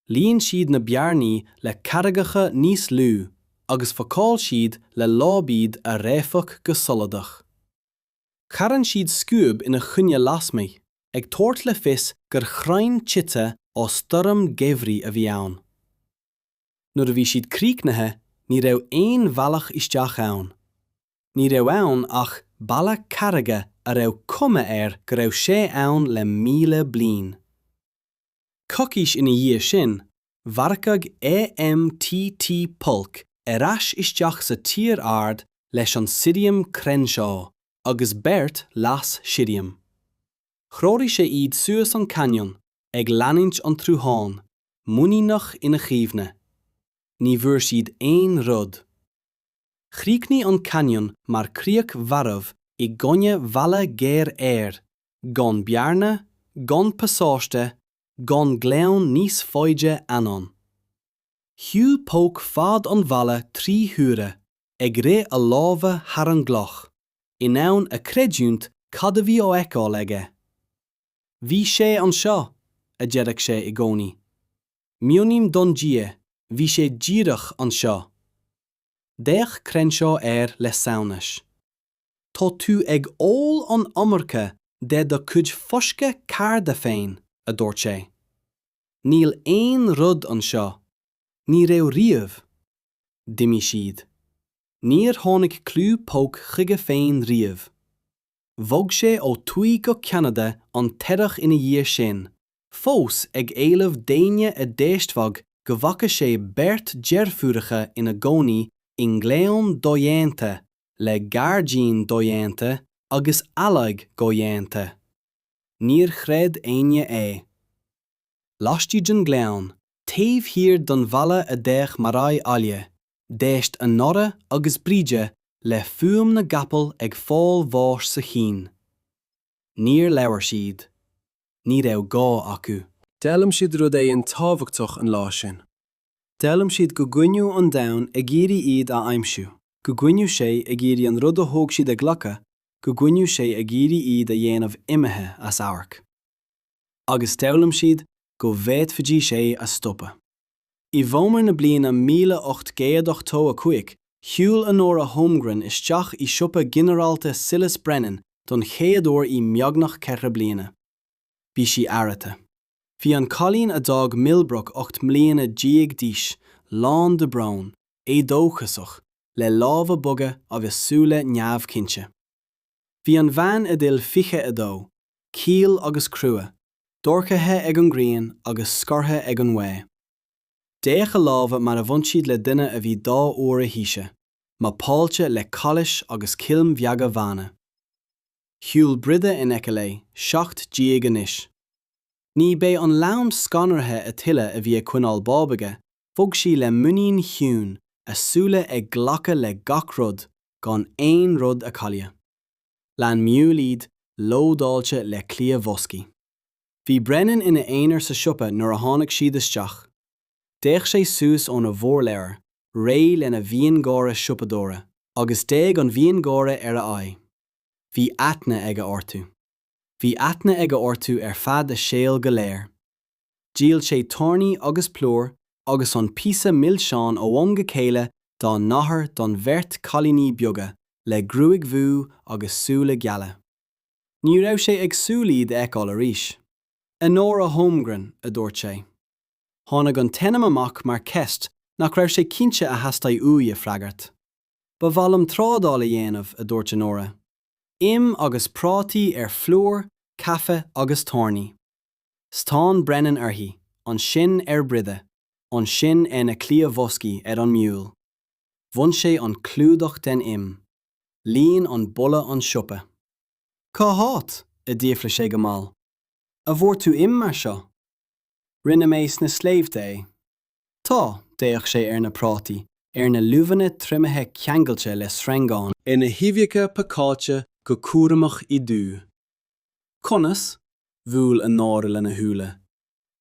Líon siad na bearnaí le carraigeacha níos lú agus phacáil siad le láib iad a réabfadh go soladach. Charn siad scuab ina choinne lasmuigh, ag tabhairt le fios gur chrainn tite ó stoirm gheimhridh a bhí ann. Nuair a bhí siad críochnaithe ní raibh aon bhealach isteach ann. Ní raibh ann ach balla carraige a raibh cuma air go raibh sé ann le 1,000 bliain. Coicís ina dhiaidh sin, mharcaigh EMTT Polk ar ais isteach sa tír ard leis an Sirriam Crenshaw agus beirt leas-sirriam. Threoraigh sé iad suas an cainneon, ag leanúint an tsrutháin, muiníneach ina chuimhne. Ní bhfuair siad aon rud. Chríochnaigh an cainneon mar chríoch mharbh i gcoinne bhalla géar aeir, gan bearna, gan pasáiste, gan gleann níos faide anonn. Shiúil Poke fad an bhalla trí huaire, ag rith a láimhe thar an gcloch, in ann a chreidiúint cad a bhí á fheiceáil aige. Bhí sé anseo, a deireadh sé i gcónaí. Mionnaím don Dia, bhí sé díreach anseo. D'fhéach Crenshaw air le samhnas. Tá tú ag ól an iomarca de do chuid fuisce cearda féin, a dúirt sé. Níl aon rud anseo. Ní raibh riamh. D'imigh siad. Níor tháinig clú Poke chuige féin riamh. Bhog sé ó thuaidh go Ceanada an t-earrach ina dhiaidh sin, fós ag éileamh d'éinne a d'éistfeadh go bhfaca sé beirt deirfiúracha ina gcónaí i ngleann dodhéanta le gairdín dodhéanta agus eallaigh dhodhéanta. Níor chreid éinne é. Laistigh den ghleann, taobh thiar den bhalla a d'fhéach mar aghaidh aille. D'éist Honora agus Bríde le fuaim na gcapall ag fáil bháis sa chian. Níor labhair siad. Ní raibh gá acu. D'fhoghlaim siad rud éigin tábhachtach an lá sin. D'fhoghlaim siad go gcoinneodh an domhan ag iarraidh iad a aimsiú, go gcoinneodh sé ag iarraidh an rud a thóg siad a ghlacadh, go gcoinneodh sé ag iarraidh iad a dhéanamh imithe as amharc. Agus d'fhoghlaim siad go bhféadfaidís é a stopadh. I bhfómhar na bliana 1885, shiúil Honora Holmgren isteach i siopa ginearálta Silas Brennan don chéad uair i mbeagnach 4 bliana. Bhí sí athraithe. Bhí an cailín a d'fhág Millbrook 18 mbliana d'aois, lán de brón, éadóchasach, le lámha boga agus súile neamhchinnte. Bhí an bhean a d'fhill 22, caol agus crua, dorchaithe ag an ngrian agus scortha ag an ngaoth. D'fhéach a lámha mar a bhain siad le duine a bhí dá uair a haoise, mapáilte le callais agus coilm bheaga bhána. Shiúil Bride in aice léi, 17 anois. Ní b'é an lann scanraithe a tuilleadh a bhí ag coinneáil báb aige, bhog sí le muinín chiúin, a súile ag glacadh le gach rud, gan aon rud a chailleadh. Lean miúil iad, lódáilte le cliathbhoscaí. Bhí Brennan ina aonar sa siopa nuair a tháinig siad isteach. D'fhéach sé suas óna mhórleabhar, réidh lena mhiongháire siopadóra, agus d'éag an mhiongháire ar a aghaidh. Bhí aithne aige orthu. Bhí aithne aige orthu ar feadh a shaoil go léir. Dhíol sé tairní agus plúr agus an píosa milseáin ó am go chéile dá n-athair don bheirt cailíní beaga le gruaig bhuí agus súile geala. Ní raibh sé ag súil iad a fheiceáil arís. Honora Holmgren, a dúirt sé. Tháinig an t-ainm amach mar cheist nach raibh sé cinnte a theastaigh uaidh a freagairt. Ba mhaith liom trádáil a dhéanamh, a dúirt Honora. Im agus prátaí ar phlúr, caife agus tairní. Stán Brennan uirthi, ansin ar Bride, ansin ar na cliathbhoscaí ar an miúil. Bhain sé an clúdach den im. Líon an boladh an siopa. Cá háit? a d'fhiafraigh sé go mall. A bhfuair tú im mar seo? Rinne mé sna sléibhte é. Tá, d'fhéach sé ar na prátaí, ar na luibheanna triomaithe ceangailte le sreangáin. Ar na huibheacha pacáilte go cúramach i dtiúb. Conas? Bhuail Honora lena shúile.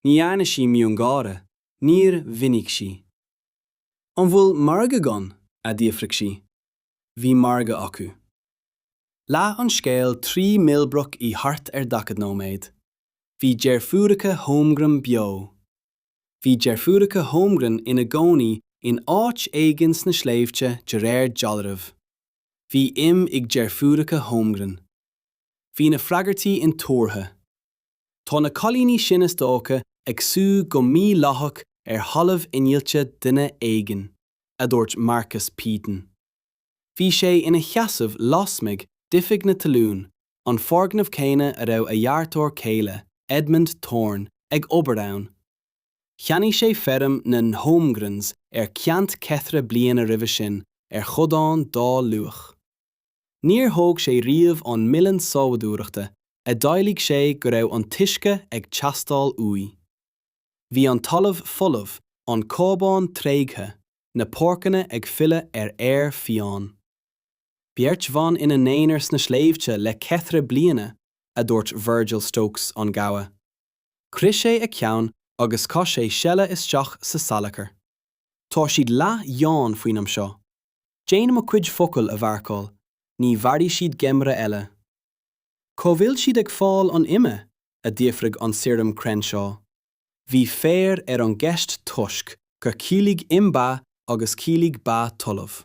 Ní dhearna sí miongháire, níor mhínigh sí. An bhfuil margadh ann? a d'fhiafraigh sí. Bhí margadh acu. Leath an scéal trí Millbrook i thart ar 40 nóiméad. Bhí deirfiúracha Holmgren beo. Bhí deirfiúracha Holmgren ina gcónaí in áit éigin sna sléibhte de réir dealraimh. Bhí im ag deirfiúracha Holmgren. Bhí na freagairtí intuartha. Tá na cailíní sin is dócha ag sú go mídhleathach ar thalamh innilte duine éigin, a dúirt Marcus Peyton. Bhí sé ina sheasamh lasmuigh d'oifig na talún, an foirgneamh céanna a raibh a dheartháir céile, Edmund Thorne, ag obair ann. Cheannaigh sé feirm na nHolmgrens ar ceant ceithre bliana roimhe sin ar chodán dá luach. Níor thóg sé riamh an muileann sábhadóireachta a d'éiligh sé go raibh an t-uisce ag teastáil uaidh. Bhí an talamh folamh, an cábán tréigthe, na páirceanna ag filleadh ar fhéar fiáin. Beirt bhan ina n-aonar sna sléibhte le ceithre bliana, a dúirt Virgil Stokes an gabha. Chroith sé a cheann agus chaith sé seile isteach sa salachar. Tá siad leath-ghean faoin am seo. Déan mo chuid focal a mharcáil, ní mhairfidh siad geimhreadh eile. Cá bhfuil siad ag fáil an ime? a d'fhiafraigh an Sirriam Crenshaw. Bhí féar ar an gceist toisc gur chiallaigh im ba agus chiallaigh ba talamh.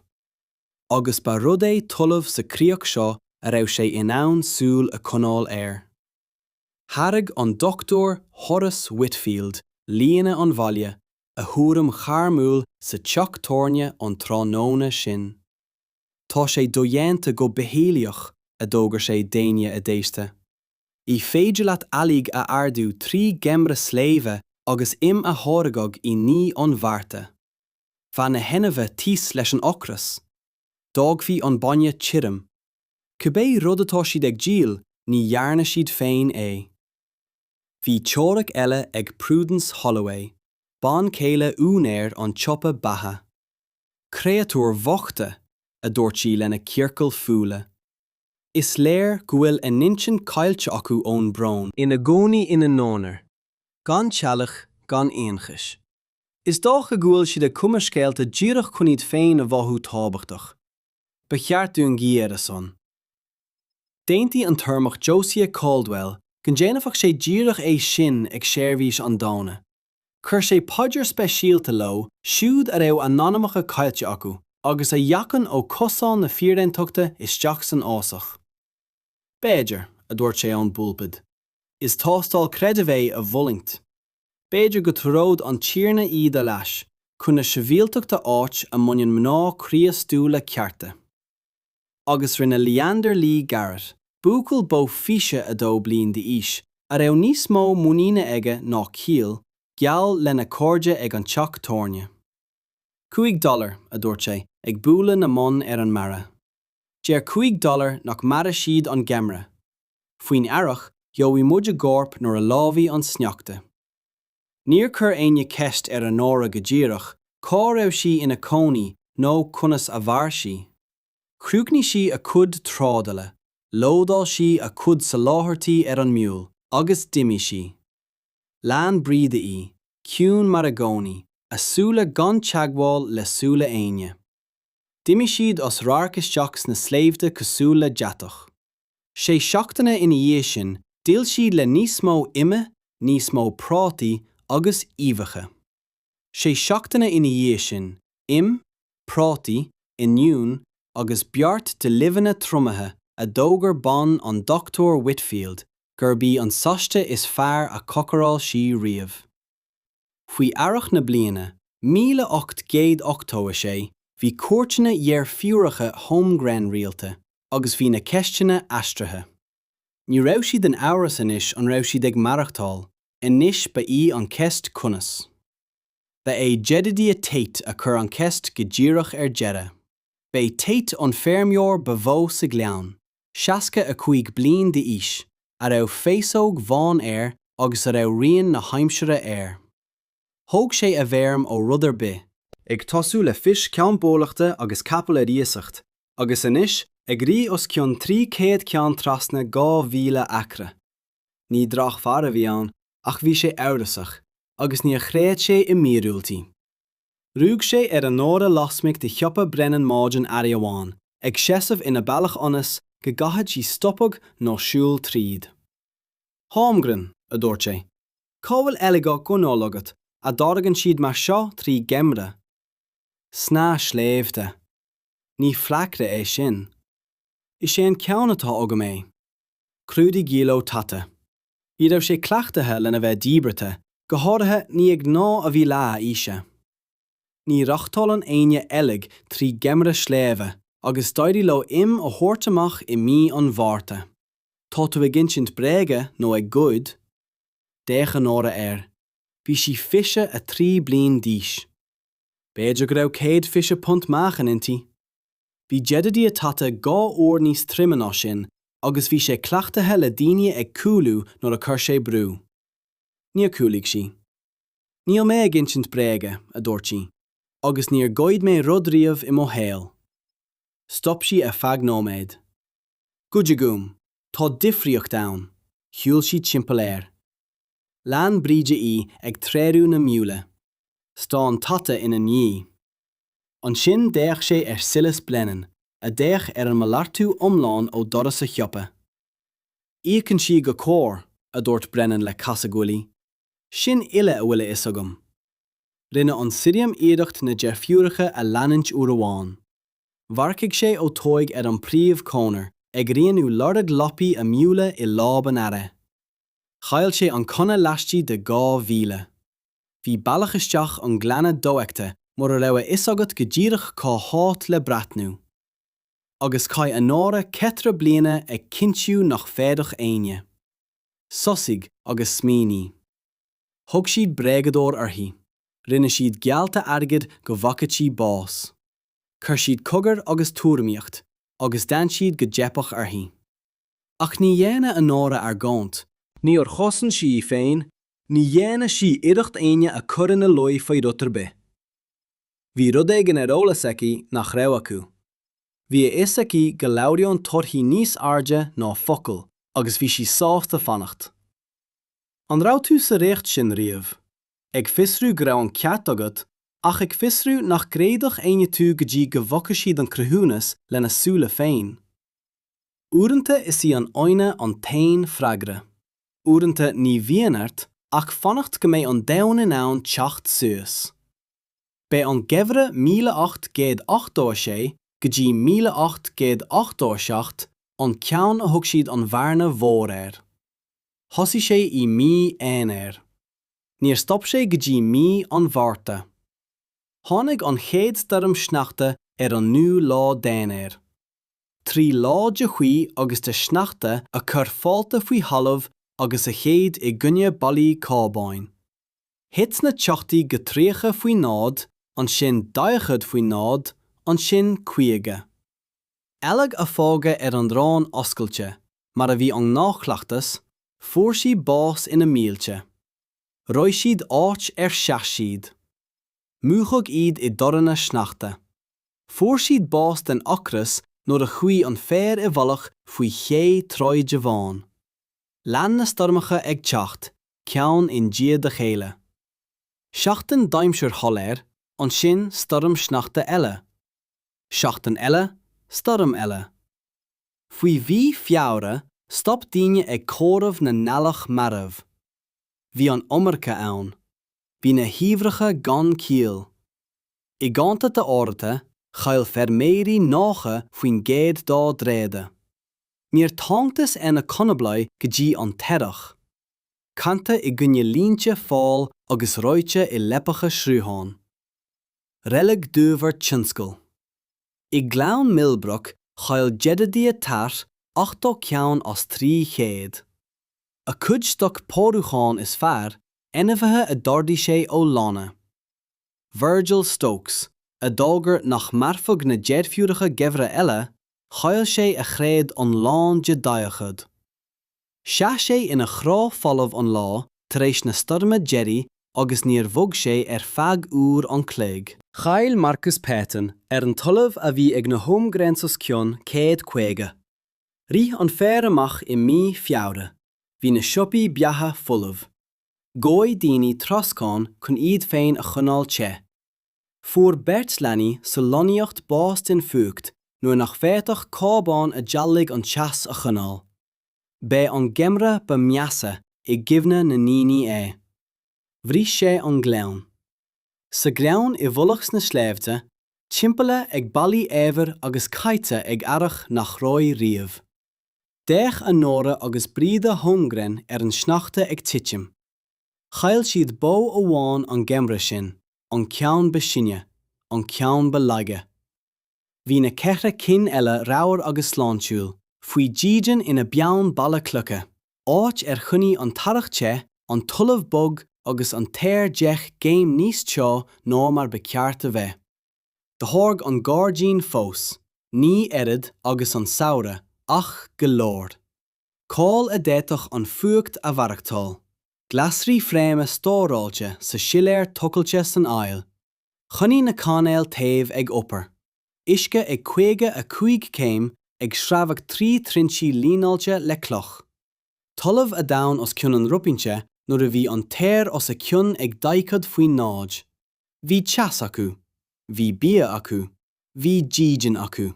Agus ba rud é talamh sa chríoch seo a raibh sé in ann súil a choinneáil air. Thairg an Dr Horace Whitfield líonadh an bhaile, a thuairim ghairmiúil sa teach tábhairne an tráthnóna sin. Tá sé dodhéanta go bitheolaíoch, a d'fhógair sé d'éinne a d'éistfeadh. Ní féidir leat eallaigh a ardú trí gheimhreadh sléibhe agus im a tháirgeadh i mí an Mhárta. Bheadh na hainmhithe thíos leis an ocras. D'fhágfaí an bainne tirim. Cibé rud atá siad ag díol, ní dhearna siad féin é. Bhí teoiric eile ag Prudence Holloway, bean chéile úinéir an tsiopa beatha. Créatúir bhochta, a dúirt sí lena ciorcal fuaile. Is léir go bhfuil a n-intinn caillte acu ón mbrón. Ina gcónaí ina n-aonar. Gan teaghlach, gan ionchais. Is dócha go bhfuil siad ag cumadh scéalta díreach chun iad féin a mhothú tábhachtach. Ba cheart dúinn guí ar a son. D'aontaigh an tUrramach Josiah Caldwell go ndéanfadh sé díreach é sin ag seirbhís an Domhnaigh. Chuir sé paidir speisialta leo siúd a raibh a n-anamacha caillte acu agus a dheachaigh ó chosán na fíréantachta isteach san fhásach. B'fhéidir, a dúirt sé ón bpulpid, is tástáil creidimh é a bhfulaingt. B'fhéidir go dtreoróidh an Tiarna iad ar ais chun na sibhialtachta áit a mbaineann mná Críostúla cearta. Agus rinne Leander Lee Garrett, buachaill bó 22 bliain d'aois, a raibh níos mó muiníne aige ná ciall, geall lena chairde ag an teach tábhairne. $5, a dúirt sé, ag bualadh na mbonn ar an mbarra. Deir $5 nach mairfidh siad an geimhreadh. Faoin earrach, gheobhaidh muid a gcoirp nuair a leáfaidh an sneachta. Níor chuir éinne ceist ar Honora go díreach cá raibh sí ina cónaí nó conas a mhair sí. Chríochnaigh sí a cuid trádála, lódáil sí a cuid soláthairtí ar an miúil agus d'imigh sí. Lean Bríde í, ciúin mar i gcónaí, a súile gan teagmháil le súile éinne. D'imigh siad as radharc isteach sna sléibhte cosúil le deatach. Sé seachtaine ina dhiaidh sin d'fhill siad le níos mó ime, níos mó prátaí agus uibheacha. Sé seachtaine ina dhiaidh sin, im, prátaí, oinniúin agus beart de luibheanna triomaithe a d'fhógair bean an Dr Whitfield gurb í an saiste is fearr a chócaráil sí riamh. Faoi earrach na bliana 1886 bhí cuairteanna dheirfiúracha Holmgren rialta agus bhí na ceisteanna aistrithe. Ní raibh siad in amhras anois an raibh siad ag maireachtáil, anois ba í an cheist conas. Ba é Jedediah Tate a chuir an cheist go díreach ar deireadh. B'é Tate an feirmeoir ba mhó sa ghleann, 65 bliain d'aois, a raibh féasóg bhán air agus a raibh rian na haimsire air. Thóg sé a bhfeirm ó rud ar bith, ag tosú le fios campálaíochta agus capall ar iasacht, agus anois ag rith os cionn 300 ceann trasna 2,000 acra. Ní drochfhear a bhí ann, ach bhí sé amhrasach, agus níor chreid sé i míorúiltí. Rug sé ar Honora lasmuigh de shiopa Brennan maidin earraigh amháin, ag seasamh ina bealach ionas go gcaithfeadh sí stopadh nó siúl tríd. Holmgren, a dúirt sé, cá bhfuil eallaigh á gcoinneáil agat a dtáirgeann siad mar seo trí gheimhreadh? Sna sléibhte. Ní flaicre é sin. Is é an ceann atá agam é. Chlúdaigh giallóg Tate. Ní raibh sé cleachtaithe lena bheith díbeartha, go háirithe ní ag mná a bhí leath a aoise. Ní reáchtálann éinne eallaigh trí gheimhreadh sléibhe agus d'éirigh leo im a thabhairt amach i mí an Mhárta. Tá tú ag insint bréige nó ag goid? D'fhéach Honora air. Bhí sí 23 bliain d'aois. B'fhéidir go raibh £120 meáchain inti. Bhí Jedediah Tate dhá uair níos troime ná sin agus bhí sé cleachtaithe le daoine ag cúlú nuair a chuir sé brú. Níor chúlaigh sí. Níl mé ag insint bréige, a dúirt sí, agus níor ghoid mé rud riamh i mo shaol. Stop sí ar feadh nóiméid. Goid agam. Tá difríocht ann. Shiúil sí timpeall air. Lean Bríde í ag treorú na miúile. Stán Tate ina ndiaidh. Ansin d'fhéach sé ar Silas Brennan, a d'fhéach ar an malartú iomlán ó dhoras a shiopa. Íocann sí go cóir, a dúirt Brennan le casadh guaillí. Sin uile a bhfuil a fhios agam. Rinne an sirriam iarracht na deirfiúracha a leanúint uair amháin. Mharcaigh sé ó thuaidh ar an bpríomhchonair, ag rianú lorg lapaí a miúile i láib an earraigh. Chaill sé an chonair laistigh de dhá mhíle. Bhí bealach isteach an ghleanna dofheicthe mura raibh a fhios agat go díreach cá háit le breathnú. Agus chaith Honora ceithre bliana ag cinntiú nach bhféadfadh éinne. Sosaigh agus smaoinigh. Thug siad bréagadóir uirthi. Rinne siad geallta airgid go bhfaca sí bás. Chuir siad cogar agus tuairimíocht, agus d'fhan siad go dteipfeadh uirthi. Ach ní dhearna Honora argóint. Níor chosain sí í féin, ní dhearna sí iarracht éinne a chur ina luí faoi rud ar bith. Bhí rud éigin ar eolas aici nach raibh acu. Bhí a fhios aici go labhraíonn torthaí níos airde ná focail agus bhí sí sásta fanacht. An raibh tú sa riocht sin riamh? Ag fiosrú go raibh an ceart agat ach ag fiosrú nach gcreidfeadh éinne tú go dtí go bhfaca siad an cruthúnas lena súile féin. Uaireanta is í an fhoighne an t-aon freagra. Uaireanta ní bhíonn ort ach fanacht go mbeidh an domhan in ann teacht suas. B'é an geimhreadh 1886 go dtí 1887 an ceann a thug siad an bhearna mhór air. Thosaigh sé i mí Eanáir. Níor stop sé go dtí mí an Mhárta. Tháinig an chéad stoirm sneachta ar an naoú lá d'Eanáir. Trí lá de ghaoth agus de shneachta a chuir fálta faoi thalamh agus a shéid i gcoinne ballaí cábáin. Thit na teochtaí go 30 faoi náid, ansin 40 faoi náid, ansin 50. Eallaigh a fágadh ar an raon oscailte, mar a bhí an gnáthchleachtas, fuair siad bás ina mílte. Reoigh siad áit ar sheas siad. Múchadh iad i dtorranna sneachta. Fuair siad bás den ocras nuair a chuaigh an féar i bhfolach faoi shé troigh de bhán. Lean na stoirmeacha ag teacht, ceann i ndiaidh a chéile. Seachtain d'aimsir shoiléir, ansin stoirm sneachta eile. Seachtain eile, stoirm eile. Faoi mhí Feabhra, stop daoine ag comhaireamh na n-eallach marbh. Bhí an iomarca ann. Bhí na huimhreacha gan ciall. I gcontaetha áirithe, chaill feirmeoirí 90% dá dtréada. Níor thángthas ar na conablaigh go dtí an t-earrach. Canta i gcoinne línte fál agus reoite i leapacha srutháin. Reilig diamhair tionscail. I gClann Millbrook chaill Jedediah Tatt 80 ceann as 300. A chuid stoc pórúcháin is fearr, ainmhithe a d'ardaigh sé ó lanna. Virgil Stokes, a d'fhógair nach mairfeadh na deirfiúracha geimhreadh eile, chaill sé a thréad iomlán de dachailt. Sheas sé ina chrá folamh an lá tar éis na stoirme deiridh agus níor bhog sé ar feadh uair an chloig. Chaill Marcus Peyton ar an talamh a bhí ag na Holmgrens os cionn 150. Rith an féar amach i mí Feabhra. Bhí na siopaí beatha folamh. Dhóigh daoine troscán chun iad féin a choinneáil te. Fuair beirt leanaí sa lonnaíocht bás den fuacht nuair nach bhféadfadh cábán a dteaghlaigh an teas a choinneáil. B'é an geimhreadh ba mheasa i gcuimhne na ndaoine é. Bhris sé an gleann. Sa ghleann i bhfolach sna sléibhte, timpeallaithe ag ballaí eibhir agus caite ag earrach nach raibh riamh. D'fhéach Honora agus Brida Holmgren ar an sneachta ag titim. Chaill siad bó amháin an geimhreadh sin, an ceann ba sine, an ceann ba laige. Bhí na ceithre cinn eile ramhar agus sláintiúil, faoi dhídean ina bpeann balla cloiche, áit ar choinnigh an t-earrach te, an talamh bog agus an t-aer deich gcéim níos teo ná mar ba cheart a bheith. D'tháirg an gairdín fós, ní oiread agus an samhradh, ach go leor. Cál a d'fhéadfadh an fuacht a mhaireachtáil. Glasraí fréimhe stóráilte sa siléar tochailte san aill. Choinnigh na cainéil téimh ag obair. Uisce ag 55 céim ag sreabhadh trí trinsí líneáilte le cloch. Talamh a d'fhan os cionn an rophointe nuair a bhí an t-aer os a cionn ag 40 faoin náid. Bhí teas acu. Bhí bia acu. Bhí dídean acu.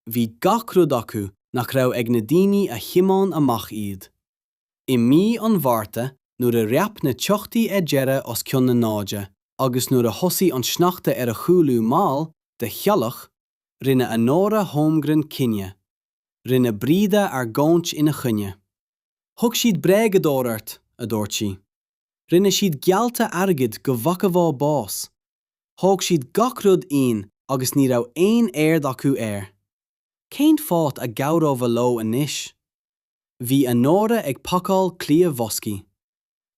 Bhí gach rud acu nach raibh ag na daoine a thiomáin amach iad. I mí an Mhárta, nuair a dhreap na teochtaí ar deireadh os cionn na náide agus nuair a thosaigh an sneachta ar a chúlú mall de theallach, rinne Honora Holmgren cinneadh. Rinne Brida argóint ina choinne. Thug siad bréagadóir ort, a dúirt sí. Rinne siad geallta airgid go bhfaighfeá bás. Thóg siad gach rud uainn agus ní raibh aon aird acu air. Cén fáth a gcabhrófá leo anois? Bhí Honora ag pacáil cliathbhoscaí.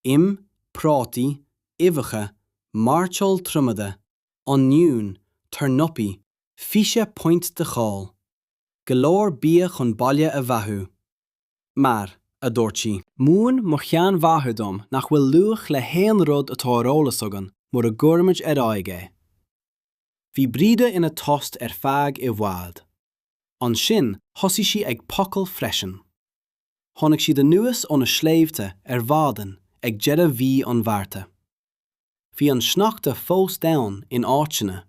Im, prátaí, uibheacha, mairteoil triomaithe, oinniúin, tornapaí, 20 punt de chál. Go leor bia chun baile a bheathú. Mar, a dúirt sí. Mhúin mo sheanmháthair dom nach bhfuil luach le haon rud atá ar eolas againn mura gcuirimid ar aghaidh é. Bhí Bríde ina tost ar feadh i bhfad. Ansin thosaigh sí ag pocáil freisin. Tháinig siad anuas ó na sléibhte ar maidin ag deireadh mhí an Mhárta. Bhí an sneachta fós ann in áiteanna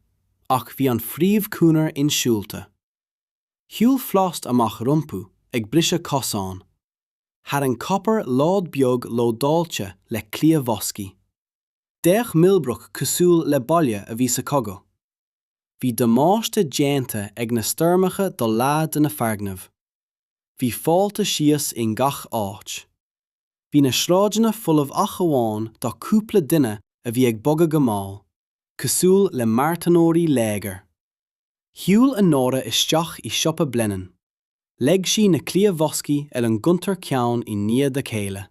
ach bhí an phríomhchonair insiúlta. Shiúil Frost amach rompu ag briseadh cosán. Tharraing Copper lád beag lódáilte le cliathbhoscaí. D'fhéach Millbrook cosúil le baile a bhí sa chogadh. Bhí damáiste déanta ag na stoirmeacha do leath de na foirgnimh. Bhí fálta síos i ngach áit. Bhí na sráideanna folamh ach amháin do cúpla duine a bhí ag bogadh go mall, cosúil le marthanóirí léigir. Shiúil Honora isteach i siopa Blennon. Leag sí na cliathbhoscaí ar an gcuntar ceann i ndiaidh a chéile.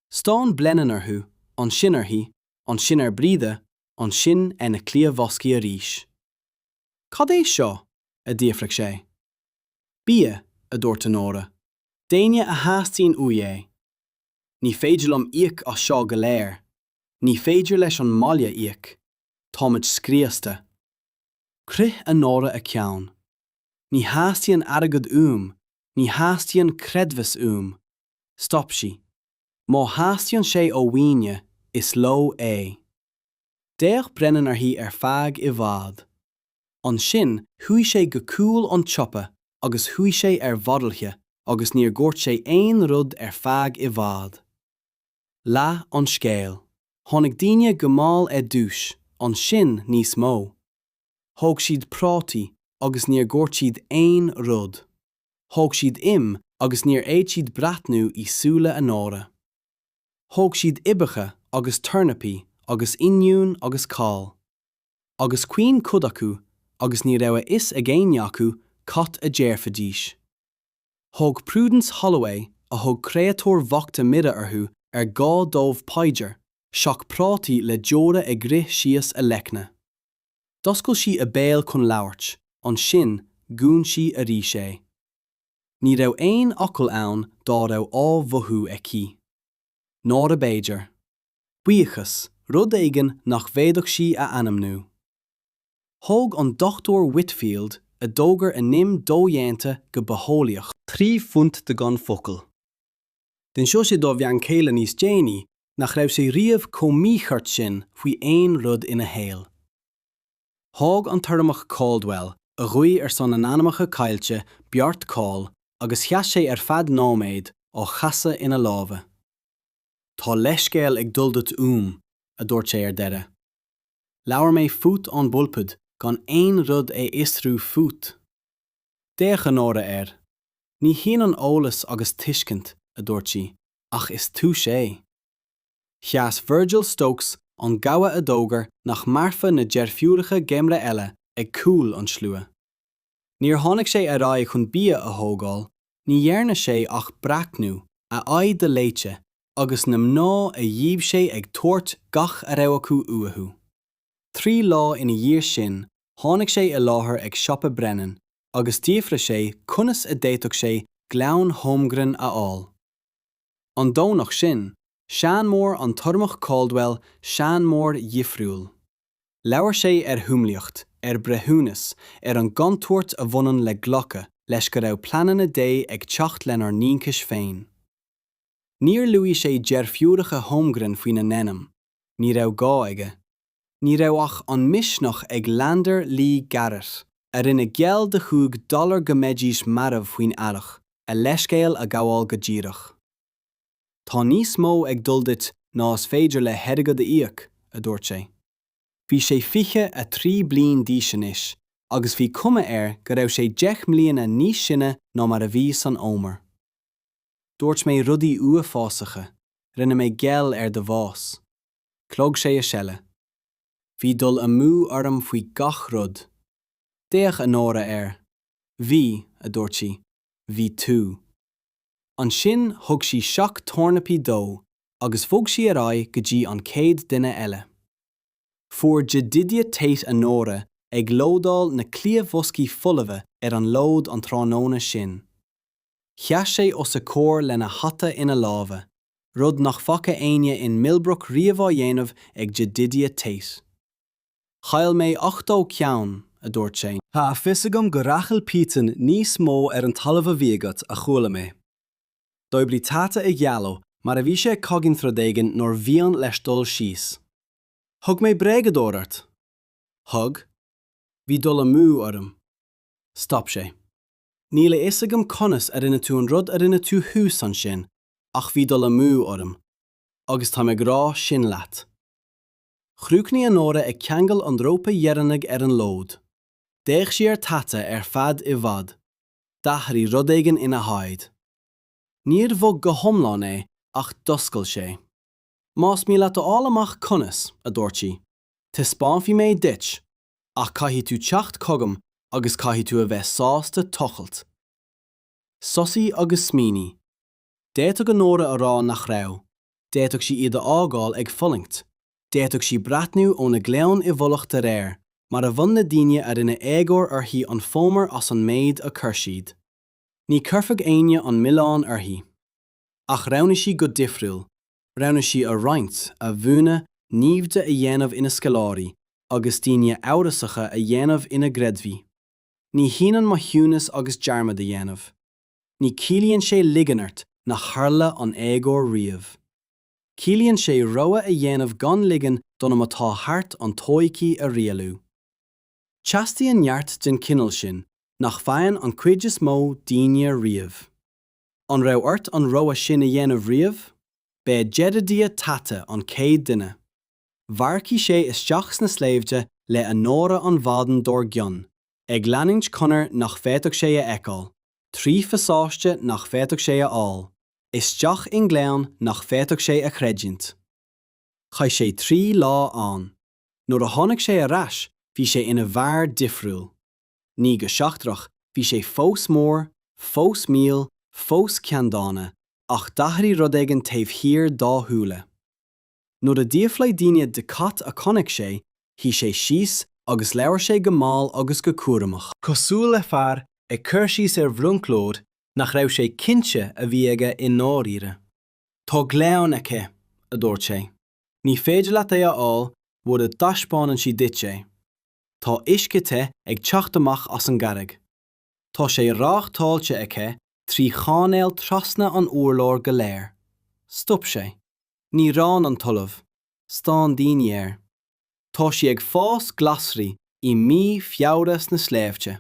Stán Blennon orthu, ansin uirthi, ansin ar Bríde, ansin ar na cliathbhoscaí arís. Cad é seo? a d'fhiafraigh sé. Bia, a dúirt Honora. D'éinne a theastaíonn uaidh é. Ní féidir liom íoc as seo go léir. Ní féidir leis an mbaile íoc. Táimid scriosta. Chroith Honora a ceann. Ní theastaíonn airgead uaim, ní theastaíonn creidmheas uaim. Stop sí. Má theastaíonn sé ó dhaoine, is leo é. D'fhéach Brennan uirthi ar feadh i bhfad. Ansin chuaigh sé go cúl an tsiopa agus shuigh sé ar bharraille agus níor dhúirt sé aon rud ar feadh i bhfad. Leath an scéal. Tháinig daoine go mall ar dtús, ansin níos mó. Thóg siad prátaí agus níor dhúirt siad aon rud. Thóg siad im agus níor fhéad siad breathnú i súile Honora. Thóg siad uibheacha agus tornapaí agus oinniúin agus cál. Agus chaoin cuid acu agus ní raibh a fhios ag éinne acu cad a déarfaidís. Thóg Prudence Holloway, a thug créatúir bhochta mire orthu ar gá dóibh paidir, seacht prátaí le deora ag rith síos a leicne. D'oscail sí a béal chun labhairt, ansin dhún sí arís é. Ní raibh aon fhocal ann dá raibh á mhothú aici. Náire b'fhéidir. Buíochas, rud éigin nach bhféadfadh sí a ainmniú. Thóg an Dr Whitfield, a d'fhógair ainm dodhéanta go bitheolaíoch, £3 de gan focal. D'inseodh sé dá bhean chéile níos déanaí nach raibh sé riamh chomh mícheart sin faoi aon rud ina shaol. Thóg an tUrramach Caldwell, a ghuigh ar son na n-anamacha caillte, beart cáil agus sheas sé ar feadh nóiméad, á chasadh ina lámha. Tá leithscéal ag dul duit uaim, a dúirt sé ar deireadh. Labhair mé fút ón bpulpid gan aon rud a fhiosrú fút. D'fhéach Honora air. Ní hionann eolas agus tuiscint, a dúirt sí, ach is tús é. Sheas Virgil Stokes, an gabha a d'fhógair nach mairfeadh na deirfiúracha geimhreadh eile, ag cúl an tslua. Níor tháinig sé ar aghaidh chun bia a thógáil, ní dhearna sé ach breathnú, a aghaidh doléite, agus na mná a dhíbh sé ag tabhairt gach a raibh acu uathu. Trí lá ina dhiaidh sin, tháinig sé i láthair ag siopa Brennan agus d'fhiafraigh sé conas a d'fhéadfadh sé Gleann Holmgren a fháil. An Domhnach sin, seanmóir an tUrramach Caldwell seanmóir dhifriúil. Labhair sé ar humhlaíocht, ar breithiúnas, ar an gcontúirt a bhaineann le glacadh leis go raibh pleananna Dé ag teacht lenár n-ionchais féin. Níor luaigh sé deirfiúracha Holmgren faoina n-ainm. Ní raibh gá aige. Ní raibh ach an misneach ag Lander Lee Garrett, a rinne geall de chúig dollar go mbeidís marbh faoin earrach, a leithscéal a ghabháil go díreach. Tá níos mó ag dul duit ná is féidir le hairgead a íoc, a dúirt sé. Bhí sé 23 bliain d'aois anois agus bhí cuma air go raibh sé 10 mbliana níos sine ná mar a bhí san fhómhar. Dúirt mé rudaí uafásacha, rinne mé geall ar do bhás. Shlog sé a seile. Bhí dul amú orm faoi gach rud. D'fhéach Honora air. Bhí, a dúirt sí. Bhí tú. Ansin thug sí seacht tornapaí dó agus bhog sí ar aghaidh go dtí an chéad duine eile. Fuair Jedidiah Tate Honora ag lódáil na cliathbhoscaí folmha ar an lód an tráthnóna sin. Sheas sé os a comhair lena hata ina lámha, rud nach bhfaca éinne in Millbrook riamh á dhéanamh ag Jedidiah Tate. Chaill mé 80 ceann, a dúirt sé. Tá a fios agam go rachaidh pítin níos mó ar an talamh a bhí agat, a chuala mé. D'oibrigh Tata a ghealladh mar a bhí sé ag cogaint rud éigin nár mhian leis dul síos. Thug mé bréagadóir ort. Thug. Bhí dul amú orm. Stop sé. Níl a fhios agam conas a rinne tú an rud a rinne tú thuas ansin ach bhí dul amú orm. Agus táim ag rá sin leat. Chríochnaigh Onóra ag ceangal an rópa dheireanaigh ar an lód. D'fhéach sí ar Tata ar feadh i bhfad. D'athraigh rud éigin ina haghaidh. Níor bhog go hiomlán é ach d'oscail sé. Más mian leat a fháil amach conas, a dúirt sí, taispeánfaidh mé duit, ach caithfidh tú teacht chugam agus caithfidh tú a bheith sásta tochailt. Sosaigh agus smaoinigh. D'fhéadfadh Onóra a rá nach raibh, d'fhéadfadh sí iad a fhágáil ag fulaingt, d'fhéadfadh sí breathnú óna gleann i bhfolach de réir mar a bhain na daoine a rinne éagóir uirthi an fómhar as an méid a chuir siad. Ní chuirfeadh éinne an milleán uirthi. Ach roghnaigh sí go difriúil, roghnaigh sí a roinnt, a mhúineadh, naimhde a dhéanamh ina scoláirí agus daoine amhrasacha a dhéanamh ina gcreidmhigh. Ní hionann maithiúnas agus dearmad a dhéanamh. Ní ciallaíonn sé ligean ort nach tharla an éagóir riamh. Ciallaíonn sé rogha a dhéanamh gan ligean don am atá thart an todhchaí a rialú. Teastaíonn neart den chineál sin nach bhfaigheann an chuid is mó daoine riamh. An raibh ort an rogha sin a dhéanamh riamh? B'é Jedediah Tata an chéad duine. Mharcaigh sé isteach sna sléibhte le Onóra an mhaidin dár gcionn, ag leanúint conair nach bhféadfadh sé a fheiceáil, trí phasáiste nach bhféadfadh sé a fháil, isteach i ngleann nach bhféadfadh sé a chreidiúint. Chaith sé 3 lá ann. Nuair a tháinig sé ar ais bhí sé ina bhfear difriúil. Ní go seachtrach, bhí sé fós mór, fós miall, fós ceanndána, ach d'athraigh rud éigin taobh thiar dá shúile. Nuair a d'fhiafraigh daoine de cad a chonaic sé, shuigh sé síos agus labhair sé go mall agus go cúramach. Cosúil le fear ag cur síos ar bhronclóid nach raibh sé cinnte a bhí aige i ndáiríre. Tá gleann aici, a dúirt sé. Ní féidir leat é a fháil mura dtaispeánann sí duit é. Tá uisce te ag teacht amach as an gcarraig. Tá sé reáchtáilte aici trí chainéal trasna an urláir go léir. Stop sé. Ní reonn an talamh. Stán daoine air. Tá sí ag fás glasraí i mí Feabhra sna sléibhte.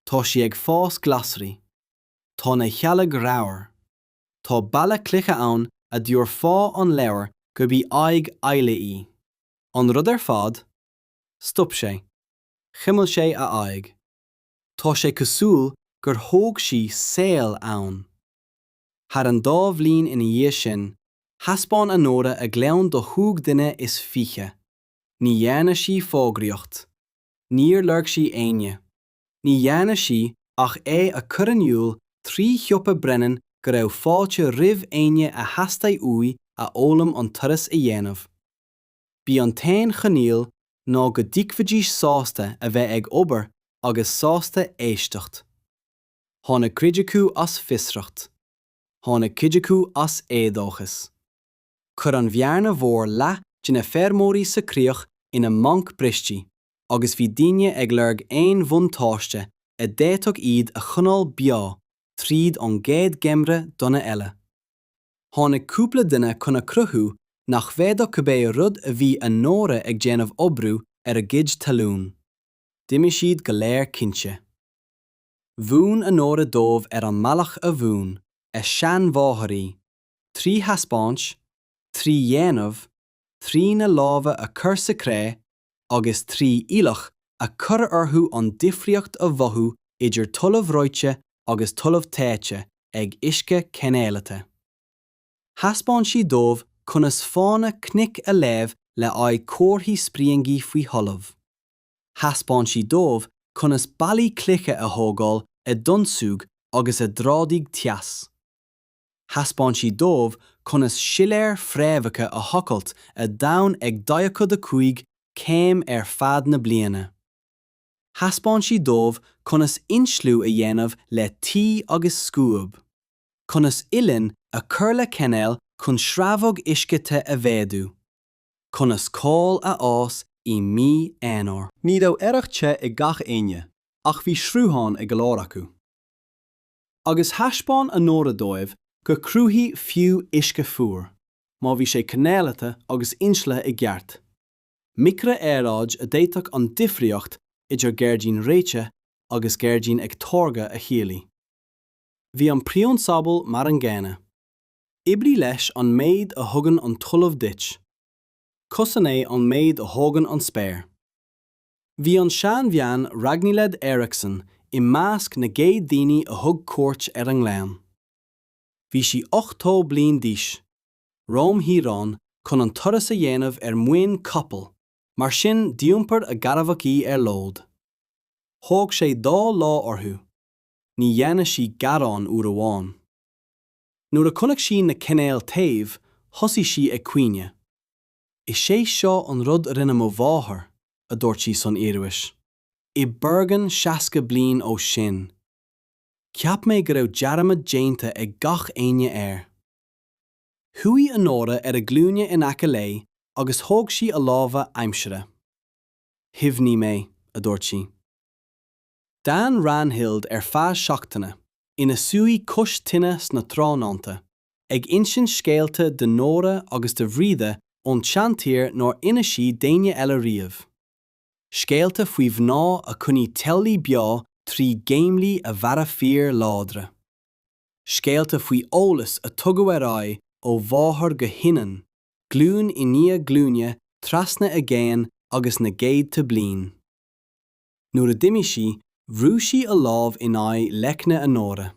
Tá sí ag fás glasraí. Tá na heallaigh ramhar. Tá balla cloiche ann a dtabharfá an leabhar gurb í aghaidh eile í. An rud ar fad? Stop sé. Chuimil sé a aghaidh. Tá sé cosúil gur thóg sí saol ann. Thar an dá bhliain ina dhiaidh sin, thaispeáin Onóra a gleann do chúig duine is fiche. Ní dhearna sí fógraíocht. Níor lorg sí éinne. Ní dhearna sí ach é a chur in iúl trí shiopa Brennan go raibh fáilte roimh éinne a theastaigh uaidh a fhoghlaim an turas a dhéanamh. B'í an t-aon choinníoll ná go dtiocfaidís sásta a bheith ag obair agus sásta éisteacht. Tháinig cuid acu as fiosracht. Tháinig cuid acu as éadóchas. Chuir an bhearna mhór leath de na feirmeoirí sa chríoch ina mbanc bristí agus bhí daoine ag lorg aon bhuntáiste a d'fhéadfadh iad a choinneáil beo tríd an gcéad gheimhreadh dona eile. Tháinig cúpla duine chun a chruthú nach bhféadfadh cibé rud a bhí Onóra ag déanamh oibriú ar a gcuid talún. D'imigh siad go léir cinnte. Mhúin Onóra dóibh ar an mbealach a mhúin a seanmháthair í, trí thaispeáint, trí dhéanamh, trína lámha a chur sa chré agus trí iallach a chur orthu an difríocht a mhothú idir talamh reoite agus talamh téite ag uisce cainéalaithe. Thaispeáin sí dóibh conas fána cnoic a léamh le haghaidh comharthaí spriongaí faoi thalamh. Thaispeáin sí dóibh conas ballaí cloiche a thógáil a d'ionsódh agus a dtroidfeadh teas. Thaispeáin sí dóibh conas siléir fréamhacha a thochailt a d'fhan ag 45 céim ar feadh na bliana. Thaispeáin sí dóibh conas insliú a dhéanamh le tuí agus scuab. Conas uillinn a chur le cainéal chun sreabhadh uisce te a mhéadú. Conas cál a fhás i mí Eanáir. Ní raibh earrach te ag gach éinne, ach bhí srutháin ag go leor acu. Agus thaispeáin Onóra dóibh gur cruthóidh fiú uisce fuar, má bhí sé coinneáilte agus inslithe i gceart, micrea-aeráid a d'fhéadfadh an difríocht idir gairdín reoite agus gairdín ag táirgeadh a chiallaigh. Bhí an prionsabal mar an gcéanna. Oibrigh leis an méid a thugann an talamh duit. Cosain é an méid a thógann an spéir. Bhí an seanbhean Ragnhild Eriksson i measc na gcéad daoine a thug cuairt ar an ngleann. Bhí sí 80 bliain d'aois, rómhíthreoin chun an turas a dhéanamh ar muin capaill, mar sin d'iompair a garmhac í ar lód. Thóg sé dhá lá orthu. Ní dhearna sí gearán uair amháin. Nuair a chonaic sí na cainéil téimh, thosaigh sí ag caoineadh. Is é seo an rud a rinne mo mháthair, a dúirt sí san Ioruais, i Bergen 60 bliain ó sin. Cheap mé go raibh dearmad déanta ag gach éinne air. Shuigh Onóra ar a glúine in aice léi agus thóg sí a lámha aimsire. Chuimhnigh mé, a dúirt sí. D'fhan Ragnhild ar feadh seachtaine, ina suí cois tine sna tráthnónta, ag insint scéalta d'Onóra agus do Bhríde ón tseantír nár inis sí d'éinne eile riamh. Scéalta faoi mhná a choinnigh teaghlaigh beo trí gheimhrí a bhearradh fir láidre. Scéalta faoi eolas a tugadh ar aghaidh ó mháthair go hiníon, glúin i ndiaidh glúine trasna i gcéin agus na gcéadta bliain. Nuair a d'imigh sí, bhrú sí a lámh in aghaidh leicne Onóra.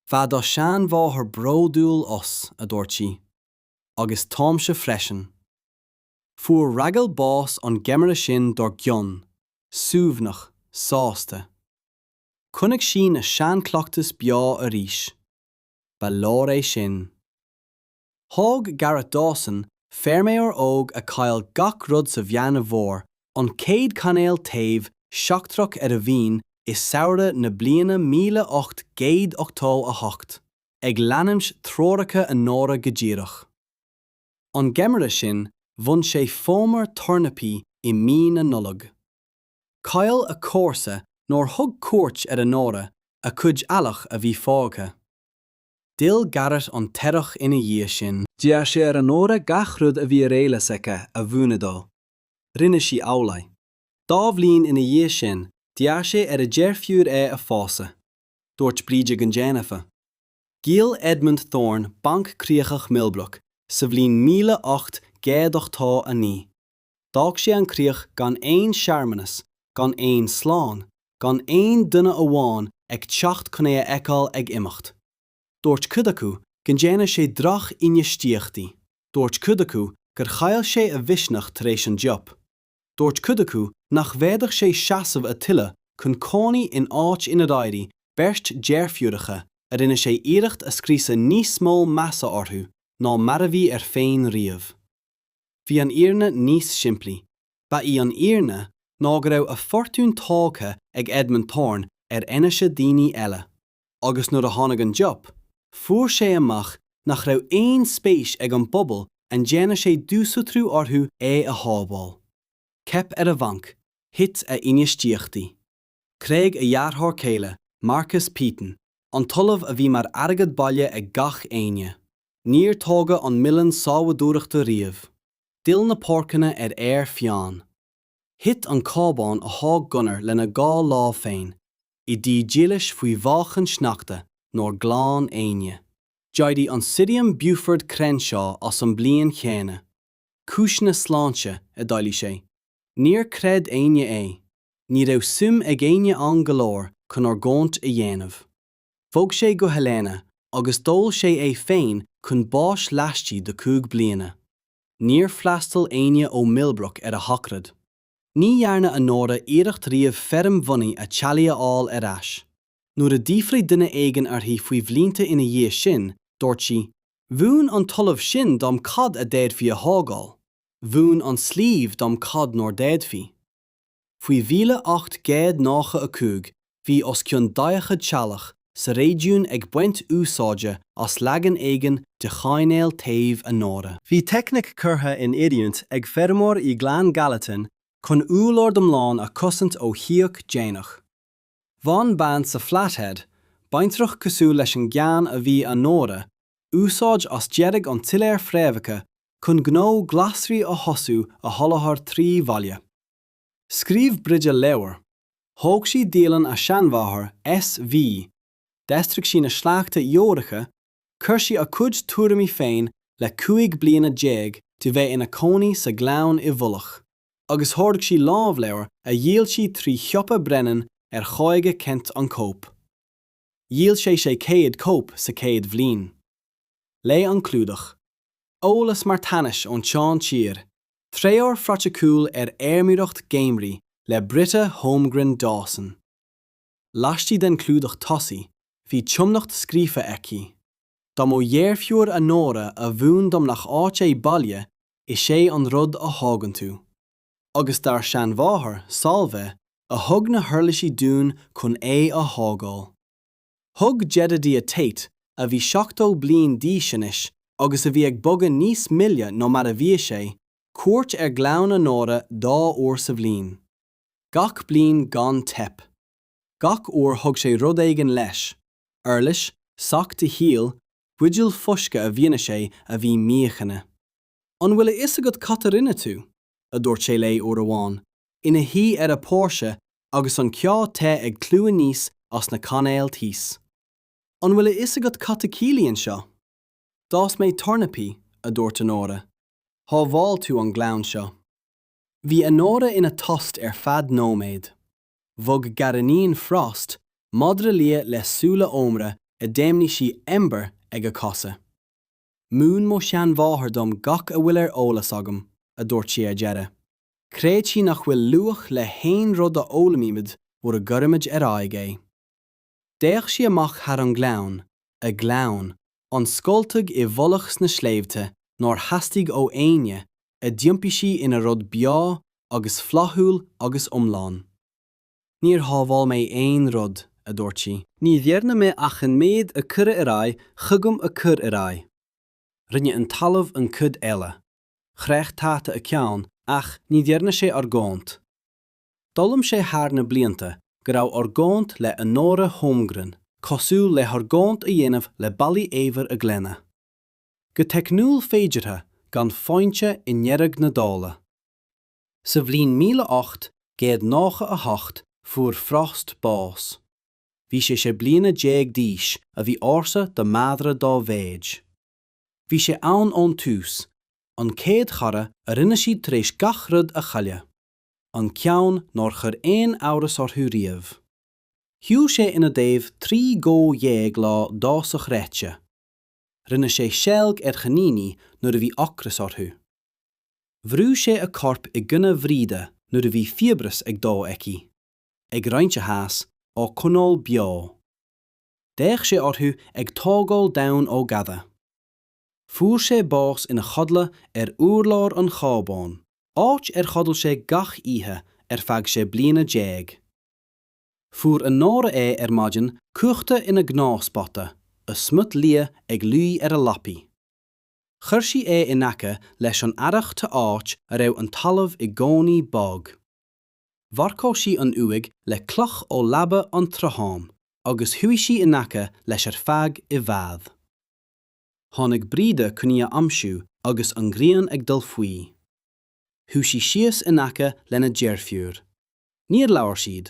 Bheadh do sheanmháthair bródúil as, a dúirt sí. Agus táimse freisin. Fuair Ragnhild bás an geimhreadh sin dár gcionn, suaimhneach, sásta. Chonaic sí na seanchleachtais beo arís. Ba leor é sin. Thóg Garrett Dawson, feirmeoir óg a chaill gach rud sa Mheánmhar Mhór, an chéad chainéal téimh seachtrach ar a mhaoin i samhradh na bliana 1888, ag leanúint treoracha Onóra go díreach. An geimhreadh sin, bhain sé fómhar tornapaí i mí na Nollag. Chaill a chomharsa nár thug cuairt ar Onóra a chuid eallach a bhí fágtha. D'fhill Garrett an t-earrach ina dhiaidh sin. D'iarr sé ar Onóra gach rud a bhí ar eolas aici a mhúineadh dó. Rinne sí amhlaidh. Dá bhliain ina dhiaidh sin, d'iarr sé ar a deirfiúr é a phósadh. Dúirt Bríde go ndéanfadh. Dhíol Edmund Thorne Banc Críochach Millbrook sa bhliain 1889. D'fhág sé an chríoch gan aon searmanas, gan aon slán, gan aon duine amháin ag teacht chun é a fheiceáil ag imeacht. Dúirt cuid acu go ndearna sé droch-infheistíochtaí. Dúirt cuid acu gur chaill sé a mhisneach tar éis an deop. Dúirt cuid acu nach bhféadfadh sé seasamh a thuilleadh chun cónaí in áit inar éirigh beirt deirfiúracha a rinne sé iarracht a scriosadh níos mó measa orthu ná mar a bhí air féin riamh. Bhí an fhírinne níos simplí. Ba í an fhírinne ná go raibh a fortún tógtha ag Edmund Thorne ar ainnise daoine eile, agus nuair a tháinig an deop, fuair sé amach nach raibh aon spéis ag an bpobal a ndearna sé dúshaothrú orthu é a shábháil. Theip ar a bhanc, thit a infheistíochtaí. Thréig a dheartháir céile, Marcus Peyton, an talamh a bhí mar airgead baile ag gach éinne. Níor tógadh an muileann sábhadóireachta riamh. D'fhill na páirceanna ar fhéar fiáin. Thit an cábán a thóg Gunnar lena dhá lámh féin, i dtigh dílis faoi mheáchan sneachta nár ghlan éinne. D'éirigh an Sirriam Buford Crenshaw as an mbliain chéanna. Cúiseanna sláinte, a d'éiligh sé. Níor chreid éinne é. Ní raibh suim ag éinne ann go leor chun argóint a dhéanamh. Bhog sé go Helena agus d'ól sé é féin chun báis laistigh de chúig bliana. Níor freastail éinne ó Millbrook ar a shochraid. Ní dhearna Onóra iarracht riamh feirm bhunaidh a teaghlaigh a fháil ar ais. Nuair a d'fhiafraigh duine éigin uirthi faoi bhlianta ina dhiaidh sin, dúirt sí, Mhúin an talamh sin dom cad a d'fhéadfaí a thógáil. Mhúin an sliabh dom cad nár d'fhéadfaí. Faoi 1895 bhí os cionn 40 teaghlach sa réigiún ag baint úsáide as leagan éigin de chainéal téimh Onóra. Bhí teicnic curtha in oiriúint ag feirmeoir i gClann Gallatin. Chun urlár iomlán a chosaint ó shíoc déanach. Bhain bean sa Flathead, baintreach cosúil leis an gceann a bhí Honora, úsáid as deireadh an tsiléir fréamhacha chun gnó glasraí a thosú a sholáthar 3 bhaile. Scríobh Bride leabhar. Thóg sí dialann a seanmháthar, S.V. D'aistrigh sí na sleachta Eoracha, chuir sí a cuid tuairimí féin le 15 bliana de bheith ina cónaí sa ghleann i bhfolach, agus tháirg sí lámhleabhar a dhíol sí trí shiopa Brennan ar 50 cent an cóip. Dhíol sé 600 cóip sa chéad bhliain. Léigh an clúdach. Eolas marthanais ón tsean-tír, treoir phraiticiúil ar fheirmeoireacht gheimhridh le Britta Holmgren Dawson. Laistigh den chlúdach tosaigh, bhí tiomnacht scríofa aici. Dá mo dheirfiúr Honora a mhúin dom nach áit é baile, is é an rud a thógann tú. Agus dár seanmháthair, Solveig, a thug na huirlisí dúinn chun é a thógáil. Thug Jedediah Tate, a bhí 70 bliain d'aois anois agus a bhí ag bogadh níos moille ná mar a bhíodh sé, cuairt ar Ghleann Honora dhá uair sa bhliain. Gach bliain gan teip. Gach uair thug sé rud éigin leis, uirlis, sac de shíol, buidéal fuisce a mhionnaigh sé a bhí míochaine. An bhfuil a fhios agat cad a rinne tú? a dúirt sé léi uair amháin, ina shuí ar a póirse agus an ceo te ag clú aníos as na cainéil thíos. An bhfuil a fhios agat cad a chiallaíonn seo? D'fhás mé tornapaí, a dúirt Honora. Shábháil tú an gleann seo. Bhí Honora ina tost ar feadh nóiméad. Bhog gariníon Frost, madra liath le súile ómra a d'ainmnigh sí Ember, ag a cosa. Mhúin mo sheanmháthair dom gach a bhfuil ar eolas agam, a dúirt sí ar deireadh. Chreid sí nach bhfuil luach le haon rud a fhoghlaimímid mura gcuirimid ar aghaidh é. D'fhéach sí amach thar an ngleann, a gleann, an scoltaigh i bhfolach sna sléibhte nár theastaigh ó éinne, a d'iompaigh sí ina rud beo agus flaithiúil agus iomlán. Níor shábháil mé aon rud, a dúirt sí. Ní dhearna mé ach an méid a cuireadh ar aghaidh chugam a chur ar aghaidh. Rinne an talamh an chuid eile. Chroith Tata a ceann ach ní dhearna sé argóint. D'fhoghlaim sé thar na blianta go raibh argóint le Honora Holmgren cosúil le hargóint a dhéanamh le ballaí eibhir a gclainne. Go teicniúil féideartha gan phointe i ndeireadh na dála. Sa bhliain 1898 fuair Frost bás. Bhí sé 16 bliana d'aois a bhí ársa do mhadra dá mhéid. Bhí sé ann ón tús, an chéad chara a rinne siad tar éis gach rud a chailleadh. An ceann nár chuir aon amhras orthu riamh. Shiúil sé ina dtaobh 13 dó lá d'fhásach reoite. Rinne sé seilg ar choiníní nuair a bhí ocras orthu. Bhrúigh sé a corp i gcoinne Bhríde nuair a bhí fiabhras ag dó aici. Ag roinnt a theas, á coinneáil beo. D'fhéach sé orthu ag tógáil domhan ó dhada. Fuair sé bás ina chodladh ar urlár an chábáin, áit ar chodail sé gach oíche ar feadh 16 bliana. Fuair Honora é ar maidin cuachta ina ghnáthspota, a smut liath ag luí ar a lapaí. Chuir sí é in aice leis an earrach te áit a raibh an talamh i gcónaí bog. Mharcáil sí an uaigh le cloch ó leaba an tsrutháin agus shuigh sí in aice leis ar feadh i bhfad. Tháinig Bride chun í a aimsiú agus an ghrian ag dul faoi. Shuigh sí síos in aice lena deirfiúr. Níor labhair siad.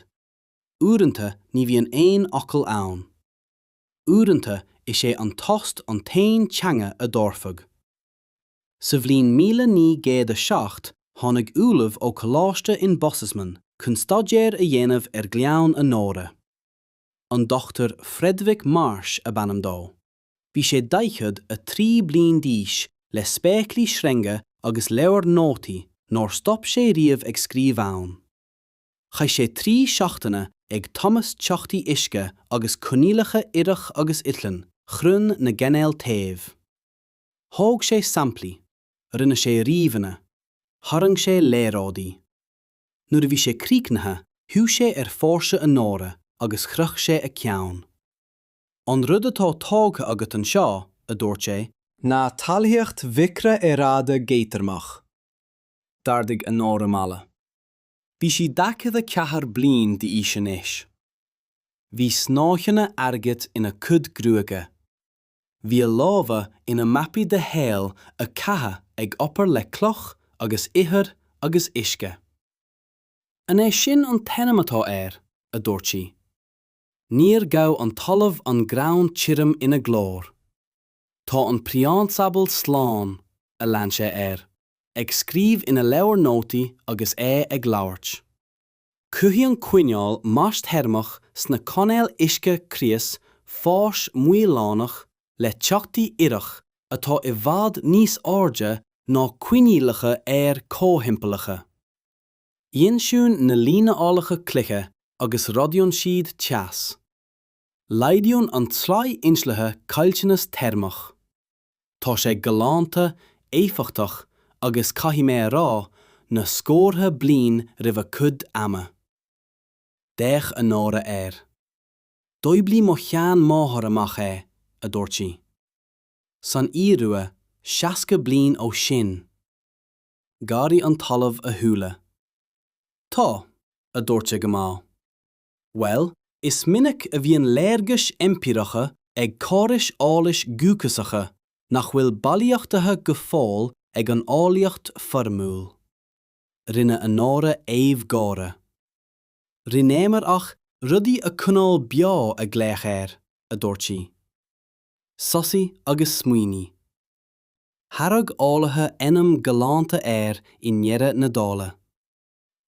Uaireanta ní bhíonn aon fhocal ann. Uaireanta is é an tost an t-aon teanga a d'oirfeadh. Sa bhliain 1907 tháinig ollamh ó choláiste in Bosisman chun staidéar a dhéanamh ar Ghleann Honora. An Dr Frederick Marsh ab ainm dó. Bhí sé 43 bliain d'aois le spéaclaí sreinge agus leabhar nótaí nár stop sé riamh ag scríobh ann. Chaith sé trí seachtaine ag tomhas teochtaí uisce agus coinníollacha ithreach agus ithleann chrainn na gcainéal taobh. Thóg sé samplaí, rinne sé ríomhanna, tharraing sé léaráidí. Nuair a bhí sé críochnaithe, shuigh sé ar phóirse Honora agus chroith sé a ceann. An rud atá tógtha agat anseo, a dúirt sé, ná talmhaíocht mhicrea-aeráide geoiteirmeach. D'ardaigh Honora mala. Bhí sí 44 bliain d'aois anois. Bhí snáitheanna airgid ina cuid gruaige. Bhí a lámha ina mapaí de shaol a caitheadh ag obair le cloch agus ithir agus uisce. An é sin an t-ainm atá air? a dúirt sí. Níor ghabh an talamh an greann tirim ina glór. Tá an prionsabal slán, a lean sé air, ag scríobh ina leabhar nótaí agus é ag labhairt. Cothaíonn coinneáil mais theirmeach sna cainéil uisce crios fáis maolánach le teochtaí ithreach atá i bhfad níos airde ná coinníollacha aeir comhthimpeallacha. Insíonn na líneálacha cloiche agus radaíonn siad teas. Laghdaíonn an tsraith inslithe caillteanas teirmeach. Tá sé galánta, éifeachtach agus, caithfidh mé a rá, na scórtha bliain roimh a cuid ama. D'fhéach Honora air. D'oibrigh mo sheanmháthair amach é, a dúirt sí. San Iorua, 60 bliain ó sin. Ghéaraigh an tOllamh a shúile. Tá, a dúirt sé go mall. Bhuel, is minic a bhíonn léargais eimpíreacha ag córais eolais dhúchasacha nach bhfuil bailíochtaithe go fóill ag an eolaíocht foirmiúil. Rinne Honora aoibh gáire. Rinneamar ach rudaí a choinneáil beo a ghlaoch air, a dúirt sí. Sosaigh agus smaoinigh. Thairg eolaithe ainm galánta air i ndeireadh na dála.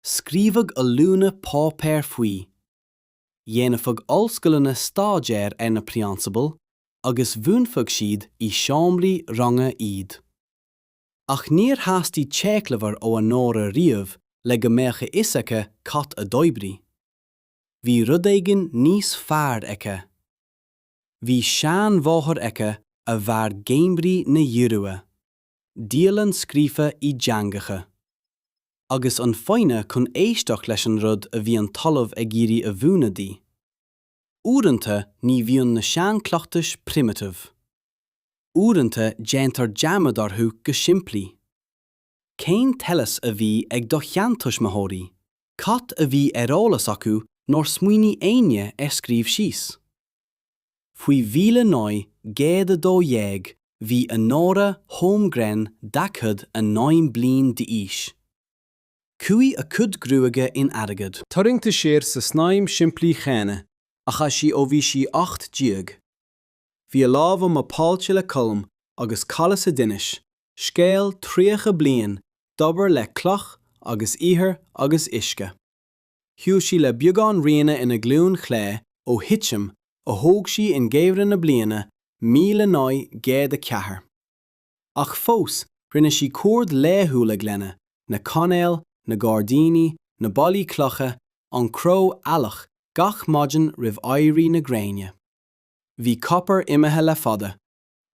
Scríobhadh ollúna páipéar faoi. Dhéanfadh ollscoileanna staidéar ar na prionsabail agus mhúinfeadh siad i seomraí ranga iad. Ach níor theastaigh téacsleabhar ó Honora riamh le go mbeadh a fhios aici cad a d'oibrigh. Bhí rud éigin níos fearr aici. Bhí seanmháthair aici a mhair geimhrí na hIorua. Dialann scríofa i dteangacha. Agus an foighne chun éisteacht leis an rud a bhí an talamh ag iarraidh a mhúineadh di. Uaireanta ní bhíonn na seanchleachtais primitive. Uaireanta déantar dearmad orthu go simplí. Cén t-eolas a bhí ag do sheantuismitheoirí? Cad a bhí ar eolas acu nár smaoinigh éinne ar scríobh síos? Faoi 1912 bhí Honora Holmgren 49 bliain d'aois. Chuaigh a cuid gruaige in airgead. Tarraingthe siar sa snaidhm shimplí chéanna a chaith sí ó bhí sí 18. Bhí a lámha mapáilte le colm agus callus a d'inis scéal 30 bliain d'obair le cloch agus ithir agus uisce. Shiúil sí le beagán riana ina glúin chlé ó thitim a thóg sí i ngeimhreadh na bliana 1904. Ach fós rinne sí cuaird laethúil gleanna, na cainéil, na gairdíní, na ballaí cloiche, an cró eallach gach maidin roimh éirí na gréine. Bhí Copper imithe le fada.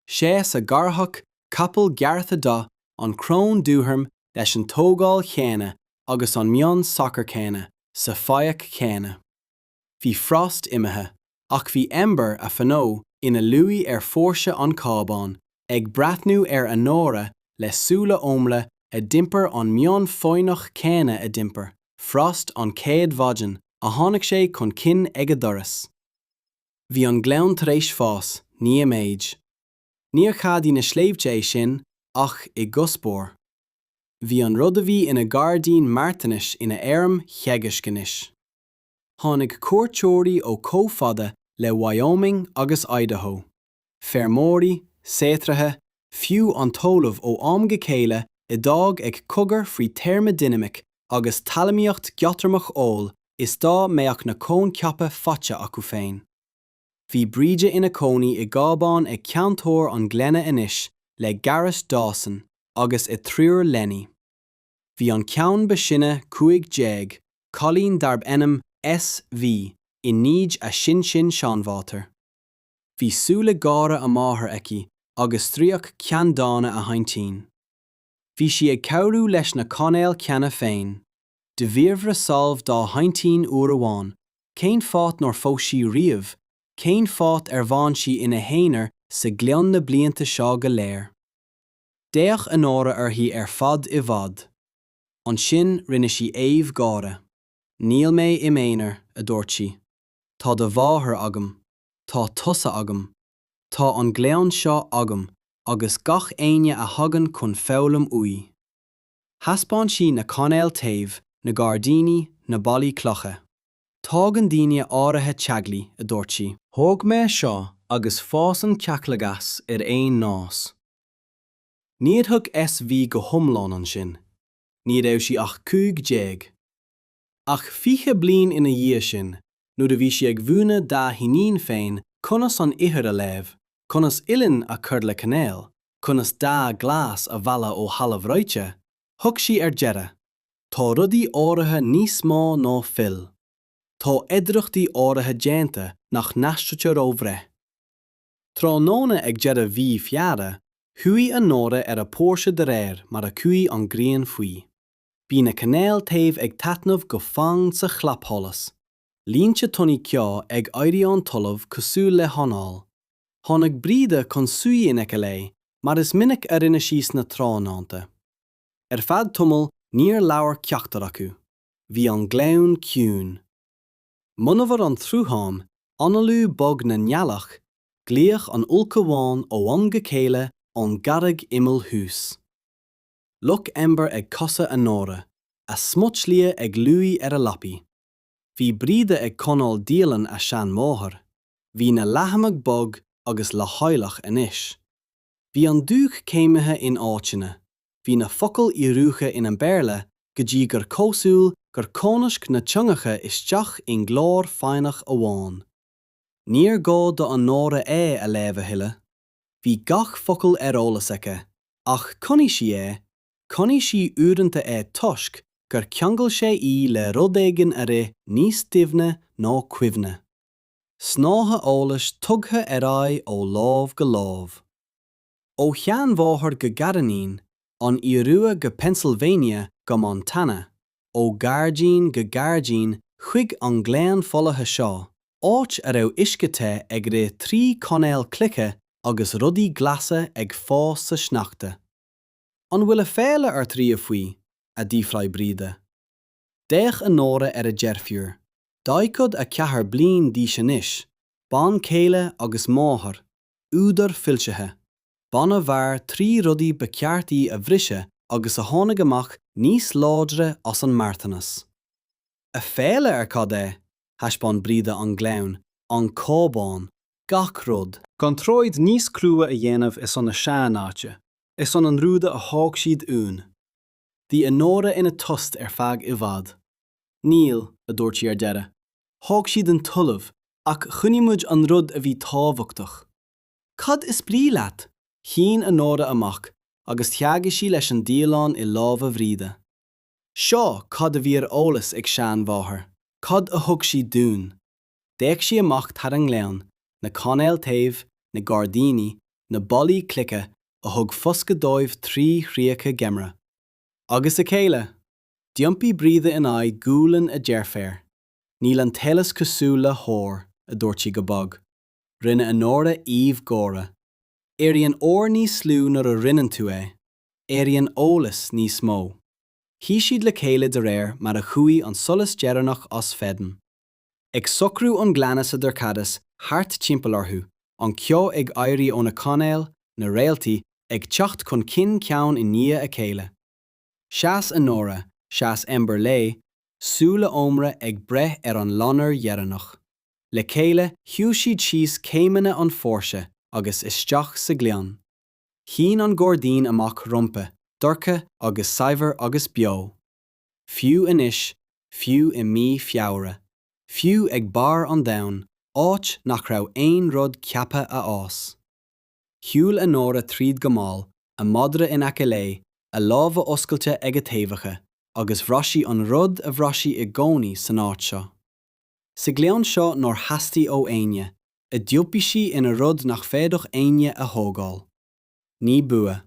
Sheas a garmhac capall gearrtha de, an Krone dúghorm leis an tógáil chéanna agus an meon socair céanna sa pháirc chéanna. Bhí Frost imithe, ach bhí Ember, a fionn, ina luí ar phóirse an chábáin, ag breathnú ar Honora le súile umhla a d'iompair an meon foighneach céanna a d'iompair Frost an chéad mhaidin a tháinig sé chun cinn ag a doras. Bhí an gleann tar éis fás, ní i méid. Níor cheadaigh na sléibhte é sin ach i gcuspóir. Bhí an rud a bhí ina ghairdín marthanais ina fheirm theagaisc anois. Tháinig cuairteoirí ó chomh fada le Wyoming agus Idaho, feirmeoirí, saothraithe, fiú an t-ollamh ó am go chéile a d'fhág ag cogar faoi theirmidinimic agus talmhaíocht gheoiteirmeach amhail is dá mbeadh na coincheapa faighte acu féin. Bhí Bríde ina cónaí i gcábán ag ceanntor an ghleanna anois le Garrett Dawson agus a triúr leanaí. Bhí an ceann ba sine 15, cailín darb ainm S.V. i ndiaidh a sin-sin-seanmháthar. Bhí súile géara a máthar aici agus stríoc ceanndána a haintín. Bhí sí ag cabhrú leis na cainéil cheana féin. D'fhiafraigh Sadhbh dá haintín uair amháin cén fáth nár phós sí riamh, cén fáth ar bhfán sí ina haonar sa ghleann na blianta seo go léir. D'fhéach Honora uirthi ar feadh i bhfad. Ansin rinne sí aoibh gháire. Níl mé i m'aonar, a dúirt sí. Tá do mháthair agam. Tá tusa agam. Tá an gleann seo agam agus gach éinne a thagann chun foghlaim uaidh. Thaispeáin sí na cainéil téimh, na gairdíní, na ballaí cloiche. Tógann daoine áirithe teaghlaigh, a dúirt sí. Thóg mé seo agus fásann ceaclaigh as ar aon nós. Níor thuig SV go hiomlán ansin. Ní raibh sí ach 15. Ach 20 bliain ina dhiaidh sin, nuair a bhí sí ag mhúineadh dá hiníon féin conas an ithir a léamh, conas uillinn a chur le cainéal, conas dath glas a mhealladh ó thalamh reoite, thuig sí ar deireadh, tá rudaí áirithe níos mó ná fuil. Tá oidhreachtaí áirithe déanta nach n-aistrítear ó bhreith. Tráthnóna ag deireadh mhí Feabhra, chuaigh Onóra ar a póirse de réir mar a chuaigh an ghrian faoi. Bhí na cainéil téimh ag taitneamh go fann sa chlapsholas, línte tanaí ceo ag éirí ón talamh cosúil le hanáil. Tháinig Bríde chun suí in aice léi, mar is minic a rinne sí sna tráthnónta. Ar feadh tamaill níor labhair ceachtar acu. Bhí an gleann ciúin. Monabhar an tsrutháin, análú bog na ngealach, glaoch an ulchabháin ó am go chéile ón gcarraig imill thuas. Luigh Ember ag cosa Onóra, a smut liath ag luí ar a lapaí. Bhí Bríde ag coinneáil dialann a seanmháthar. Bhí na leathanaigh bog agus leochaileach anois. Bhí an dúch céimithe in áiteanna, bhí na focail ioraithe ina mBéarla go dtí gur cosúil gur cónaisc na teangacha isteach i nglór foighneach amháin. Níor ghá d'Onóra é a léamh a thuilleadh. Bhí gach focal ar eolas aici. Ach choinnigh sí é, choinnigh sí uaireanta é toisc gur cheangail sé í le rud éigin a rith níos doimhne ná cuimhne. Snáithe eolais tugtha ar aghaidh ó lámh go lámh. Ó sheanmháthair go gariníon, ón Iorua go Pennsylvania go Montana, ó ghairdín go gairdín chuig an ngleann folaithe seo, áit a raibh uisce te ag rith trí chainéil cloiche agus rudaí glasa ag fás sa sneachta. An bhfuil aiféala ort riamh faoi? a d'fhiafraigh Bríde. D'fhéach Onóra ar a deirfiúr, 44 bliain d'aois anois, bean chéile agus máthair, údar foilsithe, bean a mhair trí rudaí ba cheart í a bhriseadh agus a tháinig amach níos láidre as an marthanas. Aiféala ar cad é? Thaispeáin Bríde an gleann, an cábán, gach rud. Gan troid níos crua a dhéanamh ar son na seanáite, ar son an ruda a thóg siad uainn. Bhí Onóra ina tost ar feadh i bhfad. Níl, a dúirt sí ar deireadh. Thóg siad an talamh, ach choinnigh muid an rud a bhí tábhachtach. Cad is brí leat? Shín Onóra amach agus theagmhaigh sí leis an dialann i lámha Bhríde. Seo cad a bhí ar eolas ag seanmháthair, cad a thug sí dúinn. D'fhéach sí amach thar an ngleann, na cainéil téimh, na gairdíní, na ballaí cloiche a thug foscadh dóibh trí chríocha geimhridh. Agus a chéile! D'iompaigh Bríde in aghaidh ghualainn a deirféar. Níl an t-eolas cosúil le hór, a dúirt sí go bog. Rinne Onóra aoibh gháire. Éiríonn ór níos lú nuair a roinneann tú é. Éiríonn eolas níos mó. Shuigh siad le chéile de réir mar a chuaigh an solas deireanach as feidhm. Ag socrú an ghleanna sa dorchadas thart timpeall orthu, an ceo ag éirí ó na cainéil, na réaltaí ag teacht chun cinn ceann i ndiaidh a chéile. Sheas Onóra, sheas Ember léi, súile ómra ag breith ar an loinnir dheireanach. Le chéile shiúil siad síos céimeanna an phóirse agus isteach sa ghleann. Shín an gairdín amach rompu, dorcha agus saibhir agus beo. Fiú anois, fiú i mí Feabhra, fiú ag barr an domhain, áit nach raibh aon rud ceaptha a fhás. Shiúil Onóra tríd go mall, a madra in aice léi, a lámha oscailte ag a taobhacha, agus bhraith sí an rud a bhraith sí i gcónaí san áit seo. Sa ghleann seo nár theastaigh ó éinne, a d'iompaigh sí ina rud nach bhféadfadh éinne a thógáil. Ní bua.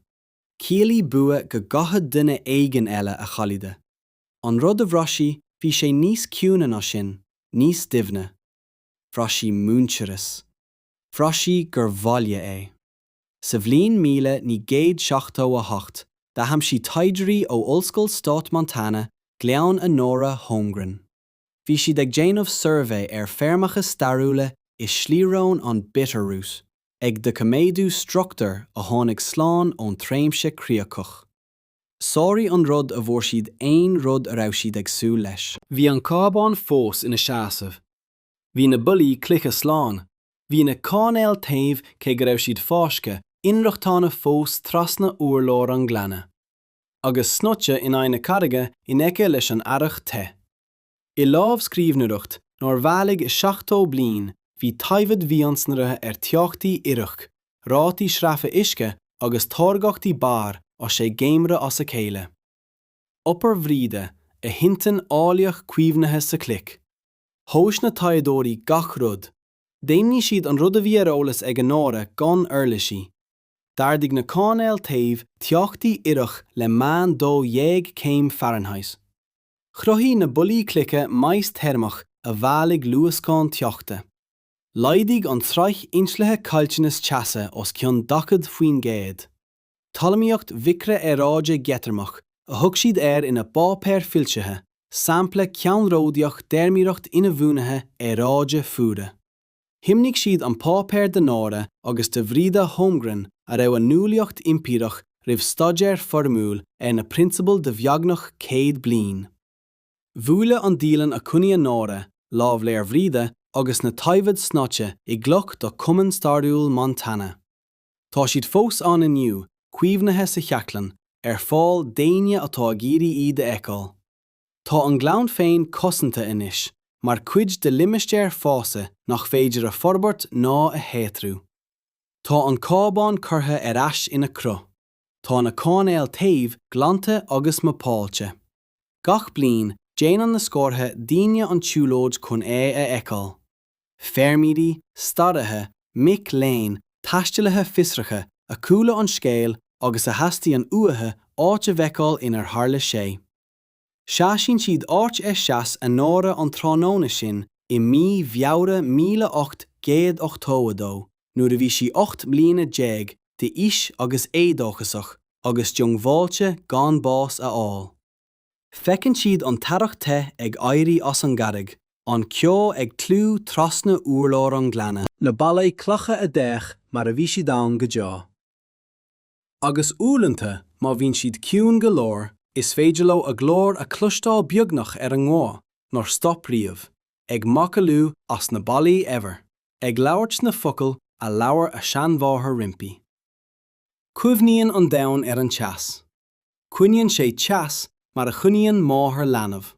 Chiallaigh bua go gcaithfeadh duine éigin eile a chailleadh. An rud a bhraith sí, bhí sé níos ciúine ná sin, níos doimhne. Bhraith sí muintearas. Bhraith sí gur bhaile é. Sa bhliain 1978, d'athaimsigh taighdeoirí ó Ollscoil Stáit Montana Gleann Onóra Holmgren. Bhí siad ag déanamh suirbhé ar feirmeacha stairiúla i sliabhraon an Bitterroot, ag doiciméadú struchtúir a tháinig slán ón tréimhse Chríochach. Sháraigh an rud a bhfuair siad aon rud a raibh siad ag súil leis. Bhí an cábán fós ina seasamh. Bhí na ballaí cloiche slán. Bhí na cainéil téimh, cé go raibh siad fáiscthe, inrochtana fós trasna urlár an ghleanna. Agus snoite in aghaidh na carraige in aice leis an earrach te. I lámhscríbhneoireacht nár bhailigh i 70 bliain bhí taifid mhionsonraithe ar teochtaí ithreach, rátaí sreafa uisce agus táirgeachtaí barr á sé gheimhreadh as a chéile. Obair Bhríde, a hintinn eolaíoch caomhnaithe sa chloich. Thomhais na taighdeoirí gach rud. Dheimhnigh siad an rud a bhí ar eolas ag Honora gan uirlisí. D'ardaigh na cainéil téimh teochtaí ithreach le meán 12 céim Fahrenheit. Chruthaigh na ballaí cloiche mais theirmeach a bhailigh luascáin teochta. Laghdaigh an tsraith inslithe caillteanas teasa os cionn 40%. Talmhaíocht mhicrea-aeráide gheoiteirmeach a thug siad air ina bpáipéar foilsithe, sampla ceannródaíoch d'fheirmeoireacht inbhuanaithe aeráide fuaire. Thiomnaigh siad an páipéar d'Honora agus do Bhríde Holmgren a raibh a nuálaíocht eimpíreach roimh staidéar foirmiúil ar na prionsabail de bheagnach 100 bliain. Bhuaile an dialann a choinnigh Honora, lámhleabhar Bhríde agus na taifid snoite i gcloch do Chumann Stairiúil Montana. Tá siad fós ann inniu, caomhnaithe sa cheardlann, ar fáil d'éinne atá ag iarraidh iad a fheiceáil. Tá an gleann féin cosanta anois, mar chuid de limistéar fásaigh nach féidir a forbairt ná a shaothrú. Tá an cábán curtha ar ais ina chruth. Tá na cainéil téimh glanta agus mapáilte. Gach bliain, déanann na scórtha daoine an tsiúlóid chun é a fheiceáil. Feirmeoirí, staraithe, mic léinn, taistealaithe fiosracha a chuala an scéal agus a theastaíonn uathu áit a bhfeiceáil inar tharla sé. Seasann siad áit ar sheas Honora an tráthnóna sin i mí Feabhra 1882 nuair a bhí sí 18 mbliana d'aois agus éadóchasach agus diongbháilte gan bás a fháil. Feiceann siad an t-earrach te ag éirí as an gcarraig, an ceo ag tlú trasna urlár an ghleanna. Na ballaí cloiche a d'fhéach mar a bhí siad ann go deo. Agus uaireanta, má bhíonn siad ciúin go leor, is féidir leo a glór a chloisteáil beagnach ar an ngaoth nár stop riamh, ag macallú as na ballaí eibhir, ag labhairt na focail a labhair a seanmháthair roimpi. Cuimhníonn an domhan ar an teas. Coinníonn sé teas mar a choinníonn máthair leanbh.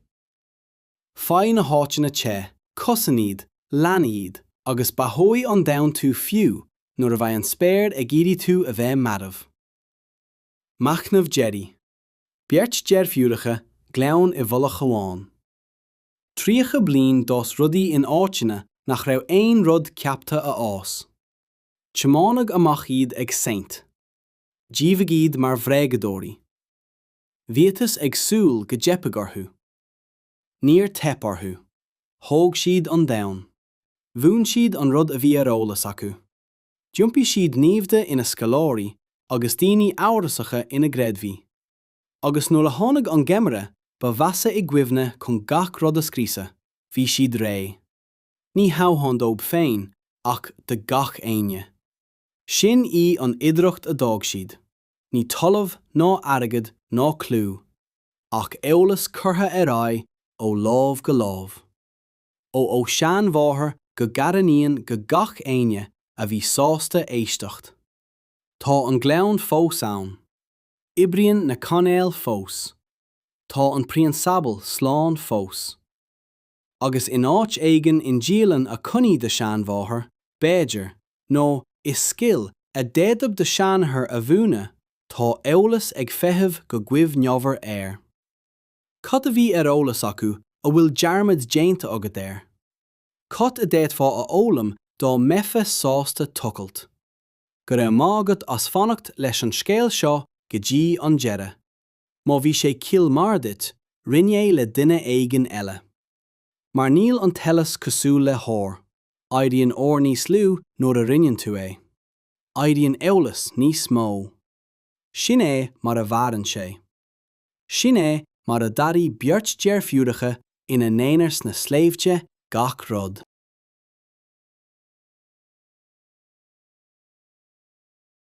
Faigh na háiteanna te, cosain iad, lean iad, agus beathóidh an domhan tú fiú nuair a bheidh an spéir ag iarraidh tú a bheith marbh. Machnamh deiridh. Beirt deirfiúracha, gleann i bhfolach amháin. 30 bliain d'fhás rudaí in áiteanna nach raibh aon rud ceaptha a fhás. Tiomáineadh amach iad ag saint. Díbheadh iad mar bhréagadóirí. Bhíothas ag súil go dteipfeadh orthu. Níor theip orthu. Thóg siad an domhan. Mhúin siad an rud a bhí ar eolas acu. D'iompaigh siad naimhde ina scoláirí agus daoine amhrasacha ina gcreidmhigh. Agus nuair a tháinig an geimhreadh ba mheasa i gcuimhne chun gach rud a scriosadh, bhí siad réidh. Ní hamháin dóibh féin ach do gach éinne. Sin í an oidhreacht a d'fhág siad, ní talamh ná airgead ná clú, ach eolas curtha ar aghaidh ó lámh go lámh. Ó ó sheanmháthair go gariníon go gach éinne a bhí sásta éisteacht. Tá an gleann fós ann. Oibríonn na cainéil fós. Tá an prionsabal slán fós. Agus in áit éigin i ndialann a choinnigh do sheanmháthair, b'fhéidir, nó i scil a d'fhéadfadh do sheanathair a mhúineadh, tá eolas ag feitheamh go gcuimhneofar air. Cad a bhí ar eolas acu a bhfuil dearmad déanta agat air? Cad a d'fhéadfá a fhoghlaim dá mbeifeá sásta tochailt? Go raibh maith agat as fanacht leis an scéal seo go dtí an deireadh. Má bhí sé ciall mhar duit, roinn é le duine éigin eile. Mar níl an t-eolas cosúil le hór. Éiríonn ór níos lú nuair a roinneann tú é. Éiríonn eolas níos mó. Sin é mar a mhaireann sé. Sin é mar a d'airigh beirt deirfiúracha ina n-aonar sna sléibhte, gach rud.